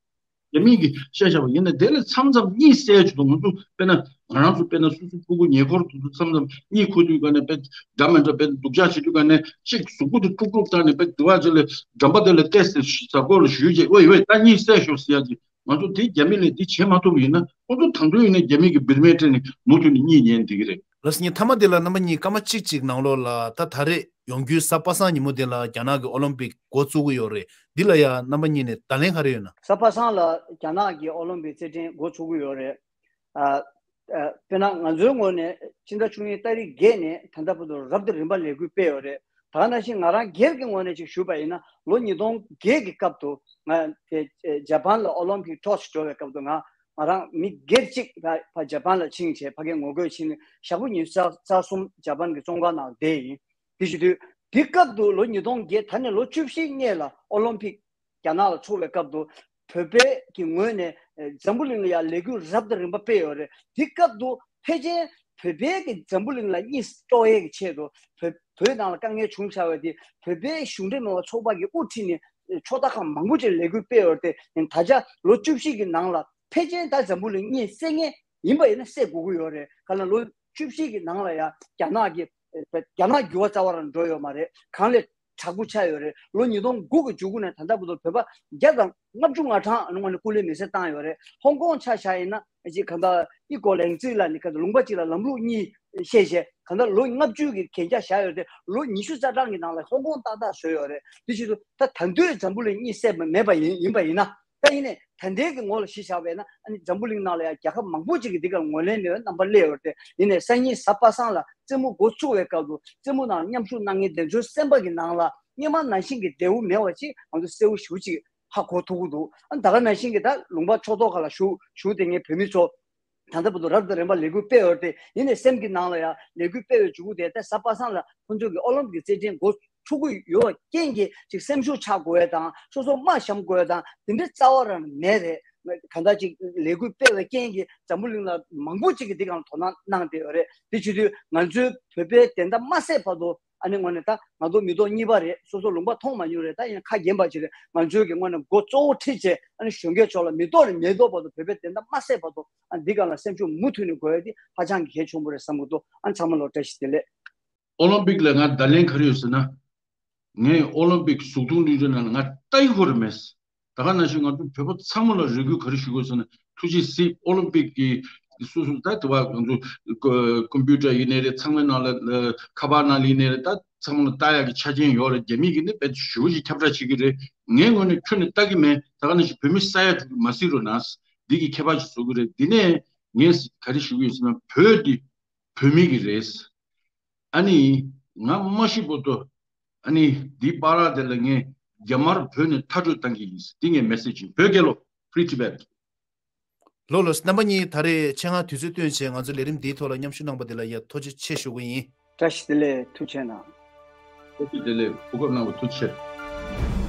རྒྱ་མི་གིས་བཤད་བཞག་པ་ཡིན་ན་དེ་ལས་མཚམས་མཚམས་གཉིད་སད་བྱེད་དུ་ང་ཚོ་དཔེར་ན་ང་རང་ཚོ་དཔེར་ན་སོ་སོ་སྤུ་གུ་ཉེ་འཁོར་དེ་ཚོ་མཚམས་མཚམས་གཉིད་ཁུག་དུས་ག་ནས་དཔེ་འདྲ་མི་འདྲ་དཔེ་སྡུག་ཅག་བྱེད་དུས་ག་ནས་གཅིག་གཟུགས་པོ་དེ་དཀྲུག་དཀྲུག་བཏང་ནས་དཔེ་དུ་བ་ཅིག་ལ་འགྲམ་པ་དེ་ལ་བལྟས་ཟེར་ཟ་སྐོར་ལ་ཞུས་རྗེས་ཨོ་ཡོད་ད་གཉིད་སད་ཤོག་ཟེར་ཡ་ཅིག་ང་ཚོ་དེ་རྒྱ་མི་ལས་འདི་བྱེད་མ་ཐུབ་པ་ཡིན་ན་ཁོང་ཚོ་ད་དུང་ཡིན་ན་རྒྱ་མི་གི་བིར་མའི་ཁྲོད་ནས་མུ་མཐུད་ནས་གཉིད་ཉལ་བསྡད་ཀྱི་རེད། ལགས་སོ། ངས་མཐའ་མ་དེ་ལ་རྣམ་པ་གཉིས་སྐར་མ་གཅིག་གཅིག་ནང་ལོགས་ལ་ད་ད་རེས་ཡོང་རྒྱུའི་གཟའ་པ་སངས་ཉིན་མོ་དེ་ལ་རྒྱ་ནག་གི་ཨོ་ལིམ་པིག་འགོ་བཙུགས་ཀྱི་ཡོད་རེད། འདི་ལ་ཡ་རྣམ་པ་གཉིས་ནས་བརྡ་ལན་ག་རེ་ཡོད་ན། གཟའ་པ་སངས་ལ་རྒྱ་ནག་གི་ཨོ་ལིམ་པིག་རྩེད་འགྲན་འགོ་ཚུགས་ཀྱི་ཡོད་རེད། ཨ། ཨ། དཔེར་ན་ང་ཚོའི་ངོས་ནས་ཕྱི་ཟླ་བཅུ་གཉིས་ཏ་རིག་བརྒྱད་ནས་ད་ལྟ་བར་དུ་རབ་དང་རིམ་པ་ལས་འགུལ་སྤེལ་ཡོད་རེད། ད་ག་ནང་བཞིན་ང་རང་སྒེར་གྱི་ངོས་ནས་ཅིག་ཞུས་པ་ཡིན་ན་ལོ་ཉིས་སྟོང་བརྒྱད་ཀྱི་སྐབས་དུ་ང་དེ་ཇ་པན་ལ་ཨོ་ལིམ་པིག་ཊོར་ཆི་འགྲོ་བའི་སྐབས་དུ་ང་ང་རང་མི་སྒེར་གཅིག་ཕ་ཇ་པན་ལ་ཕྱིན་བྱས་ཕ་གིར་ངོ་རྒོལ་ཕྱིན་ནས་ཞག་པོ་ཉི་ཤུ་རྩ་གསུམ་ཇ་པན་གྱི་བཙོན་ཁང་ནང་བསྡད་ཡིན། དེ་བྱེད་དུས་དེ་སྐབས་དུ་ལོ་ཉིས་སྟོང་བརྒྱད་ད་ནས་ལོ་བཅུ་བཞི་སྔོན་ལ་ཨོ་ལིམ་པིག་རྒྱ་ནག་ལ་འཚོགས་པའི་སྐབས་དུ་བོད་པའི་གི་ངོས་ནས་ཨེ་འཛམ་བུ་གླིང་ལ་ཡང་ལས་འགུལ་རབ་དང་རིམ་པ་སྤེལ་ཡོད་རེད། དེ་སྐབས་དུ་ཕལ་ཆེར་བོད་པའི་གི་འཛམ་བུ་གླིང་ལ་གཉིད་དཀྲོག་ཡས་ཀྱི་ཆེད་དུ་བོད་བོད་ནང་ལ་དཀའ་ངལ་བྱུང་བཞག་པ་དེ་བོད་པའི་གཞུང་འབྲེལ་མིན་པ་ཚོགས་པ་གི་དབུ་ཁྲིད་ནས་ཨེ་ཕྱོགས་མཐའ་ཁག་མང་པོ་ཅིག་ལས་འགུལ་སྤེལ་ཡོད་རེད་དེ། ད་ཆ་ལོ་བཅུ་བཞི་གི་ནང་ལ་ཕལ་ཆེར་ད་འཛམ་བུ་གླིང་གཉིད་སད་མཁན་ཡིན་པ་ཡིན་ན་སད་དགོས་ཀྱི་ཡོད་རེད། ག་ལ་ལོ་བཅུ་བཞི་གི་ནང་ལ་ཡང་རྒྱ་ནག་གི་ཨེ་རྒྱ་ནག་འགྱུར་བ་རྩ་བ་རང་འགྲོ་ཡོད་མ་རེད། གང་ལས་དྲག་པོ་ཆགས་ཡོད་རེད། ལོ་ཉིས་སྟོང་དགུ་གི་མཇུག་གུ་ནས་ད་ལྟ་བར་དུ་བོད་པ་བརྒྱ་དང་ལྔ་བཅུ་ང་གྲངས་ཨ་ནི་དངོས་གནས་སྐུ་ལུས་མེར་སྲེག་བཏང་ཡོད་རེད། ཧོང་ཀོང་ཆ་བཞག་ཡིན་ན་ཅིག་གང་ལྟར་ཨི་ཀོ་ལན་ཙི་ལ་ནི་གང་ལྟར་ལུང་པ་གཅིག་ལ་ལམ་ལུགས་གཉིས་བཤད་བྱས་གང་ལྟར་ལོ་ལྔ་བཅུ་གི་གན་རྒྱ་བཞག་ཡོད་རེད། ལོ་ཉི་ཤུ་རྩ་གྲངས་ཀྱི་ནང་ལ་ཧོང་ཀོང་ཏག་ཏག་བཟོས་ཡོད་རེད། དེ་བཞིན་དུ་ད་ད་དུང་འཛམ་བུ་གླིང་གཉིད་སད་མེད་པ་ཡིན་ཡིན་པ་ཡིན་ན། ད་ཡིན་ནའི་ད་ལྟའི་གི་ངོ་ལ་གཞི་བཞག་པས་ན་ཨ་ནི་འཛམ་བུ་གླིང་ནང་ལ་ཡང་རྒྱལ་ཁབ་མང་པོ་ཅིག་གིས་འདི་གར་ངོས་ལེན་ཡོད་རྣམ་པ་སླེབས་ཡོད་དེ། ཡིན་ནའི་སང་ཉིན་གཟའ་པ་སངས་ལ་རྩེད་མོ་འགོ་ཚུགས་པའི་སྐབས་སུ་རྩེད་མོ་ནང་མཉམ་ཞུགས་གནང་མཁན་དེ་ཚོའི་སེམས་པ་གི་ནང་ལ་སྔོན་མ་ནང་བཞིན་གྱི་བདེ་བོ་མེད་པ་ཅིག་ང་ཚོ་གསལ་བོ་ཞེ་པོ་ཅིག་ཧ་གོ་ཐུབ་ཀྱི་འདུག་ཨ་ནི་ད་ག་ནང་བཞིན་གྱི་ད་ལུང་པ་ཕྱོགས་གཏོགས་ཁག་ལ་བཞུགས་བཞུགས་བསྡད་མཁན་བོད་མི་ཚོ་ད་ལྟ་བར་དུ་རབ་དང་རིམ་པ་ལས་འགུལ་སྤེལ་ཡོད་དེ། ཡིན་ནའི་སེམས་ཀྱི་ནང་ལ་ཡང་ལས་འགུལ་སྤེལ་བའི་མཇུག་གུ་དེ་ད་གཟའ་པ་སངས་ལ་ཁོང་ཚོ་གི་ཨོ་ལིམ་པིག་རྩེད་འགྲན་འགོ་ཚུགས་ཀྱི་ཡོད་པའི་རྐྱེན་གྱིས་ཅིག་སེམས་ཤུགས་ཆག་དགོས་ཡ་དང་སོ་སོ་དམག་བཤམ་དགོས་ཡ་དང་དེ་འདྲའི་རྩ་བ་རང་མེད་རེད། གང་ལྟར་ཅིག་ལས་འགུལ་སྤེལ་བའི་རྐྱེན་གྱིས་འཛམ་བུ་གླིང་ལ་མང་པོ་ཅིག་གིས་འདི་སྒང་དོ་སྣང་གནང་བསྡད་ཡོད་རེད། དེ་བྱེད་དུས་ང་ཚོའི་བོད་པའི་བདེན་མཐའ་མ་གསལ་བར་དུ་ཨ་ནི་དངོས་གནས་ད་ང་ཚོ་མི་ཐོག་གཉིས་པ་རེད། སོ་སོ་ལུང་པ་མཐོང་མ་མྱོང་རེད། ད་ཡིན་ཁ་རྒྱན་པ་ཅིག་རེད། ང་ཚོའི་གི་དངོས་གནས་འགོ་གཙོ་བོ་ཁྲིད་བྱས་ཨ་ནི་གཞོན་སྐྱེས་ཚོ་ལ་མི་ཐོག་ནས་མེ་ཏོག་བར་དུ་བོད་པའི་བདེན་མཐའ་མ་གསལ་བར་དུ་ཨ་འདི་སྒང་ལ་སེམས་ཤུགས་མུ་མཐུད་ནས་དགོས་ཡ་དེ་ཧ་ཅང་གི་གལ་ཆེན་པོ་རེད་བསམ་གི་འདུག་ཨ་ཚང་མ་ལ་བཀྲ་ཤིས་བདེ་ལེགས། ཨོ་ལིམ་པིག་ལ་ང་བརྡ་ལན་ག་རེ་ཡོད་ཟེར་ན། ངས་ཨོ་ལིམ་པིག་གཟུགས་མཐོང་ལུས་འབྲེལ་ནང་ལ་ང་ལྟ་ཡི་ཁོ་རེ་མེད། ད་ག་ནང་བཞིན་ང་ཚོ་བོད་པ་ཚང་མ་ལ་རེ་སྐུལ་ག་རེ་ཞུ་དགོས་ཟེར་ན་ཐུགས་རྗེ་གཟིགས། ཨོ་ལིམ་པིག་གི་སོ་སོ་ད་དེ་བ་ང་ཚོ་ཀོ་ཀོམ་པུ་ཊར་ཡིན་ནའི་རེད། ཚང་མའི་ནང་ལ་ཁ་པར་ནང་ལ་ཡིན་ནའི་རེད། ད་ཚང་མ་ལ་ལྟ་ཡག་གི་ཆ་རྐྱེན་ཡོད་རེད། རྒྱ་མི་གིས་ནི་དཔེ་ཞེ་པོ་ཅིག་ཁྱབ་བསྒྲགས་བྱེད་ཀྱི་རེད། ངའི་ངོས་ནས་ཁྱོན་ནས་ལྟ་གི་མེད། ད་ག་ནང་བཞིན་བོད་མི་ས་ཡ་དྲུག་གིས་མ་གཟིགས་རོགས་གནང་། འདི་གི་ཁྱད་པར་ཅིག་བཟོ་གི་རེད། འདི་ནས་ངས་ག་རེ་ཞུ་གི་ཡོད་ཟེར་ན་བོད་འདི་བོད་མི་གི་རེད། ཨ་ནི་ང་མ་ཤི་བར་དུ་ཨ་ནི་འདི་པར་དེ་ལ་ངས་རྒྱ་དམར་བོད་ནས་མཐའ་སྐྲོད་བཏང་གི་ཡིན། འདི་ངའི་མེ་སེ་ཇི་ཡིན། བོད་རྒྱལ་ལོ། Free Tibet། ལགས་ལགས་སོ། རྣམ་པ་གཉིས་ད་རེས་ཆེད་མངགས་དུས་ཚོད་བཏོན་བྱས་ང་ཚོ་ལས་རིམ་འདིའི་ཐོག་ལ་མཉམ་ཞུགས་གནང་པ་དེ་ལ་ཡ་ཐུགས་རྗེ་ཆེ་ཞུ་གི་ཡིན། བཀྲ་ཤིས་བདེ་ལེགས། ཐུགས་རྗེ་གནང་། བཀྲ་ཤིས་བདེ་ལེགས། གོ་སྐབས་གནང་བར་ཐུགས་རྗེ་ཆེ།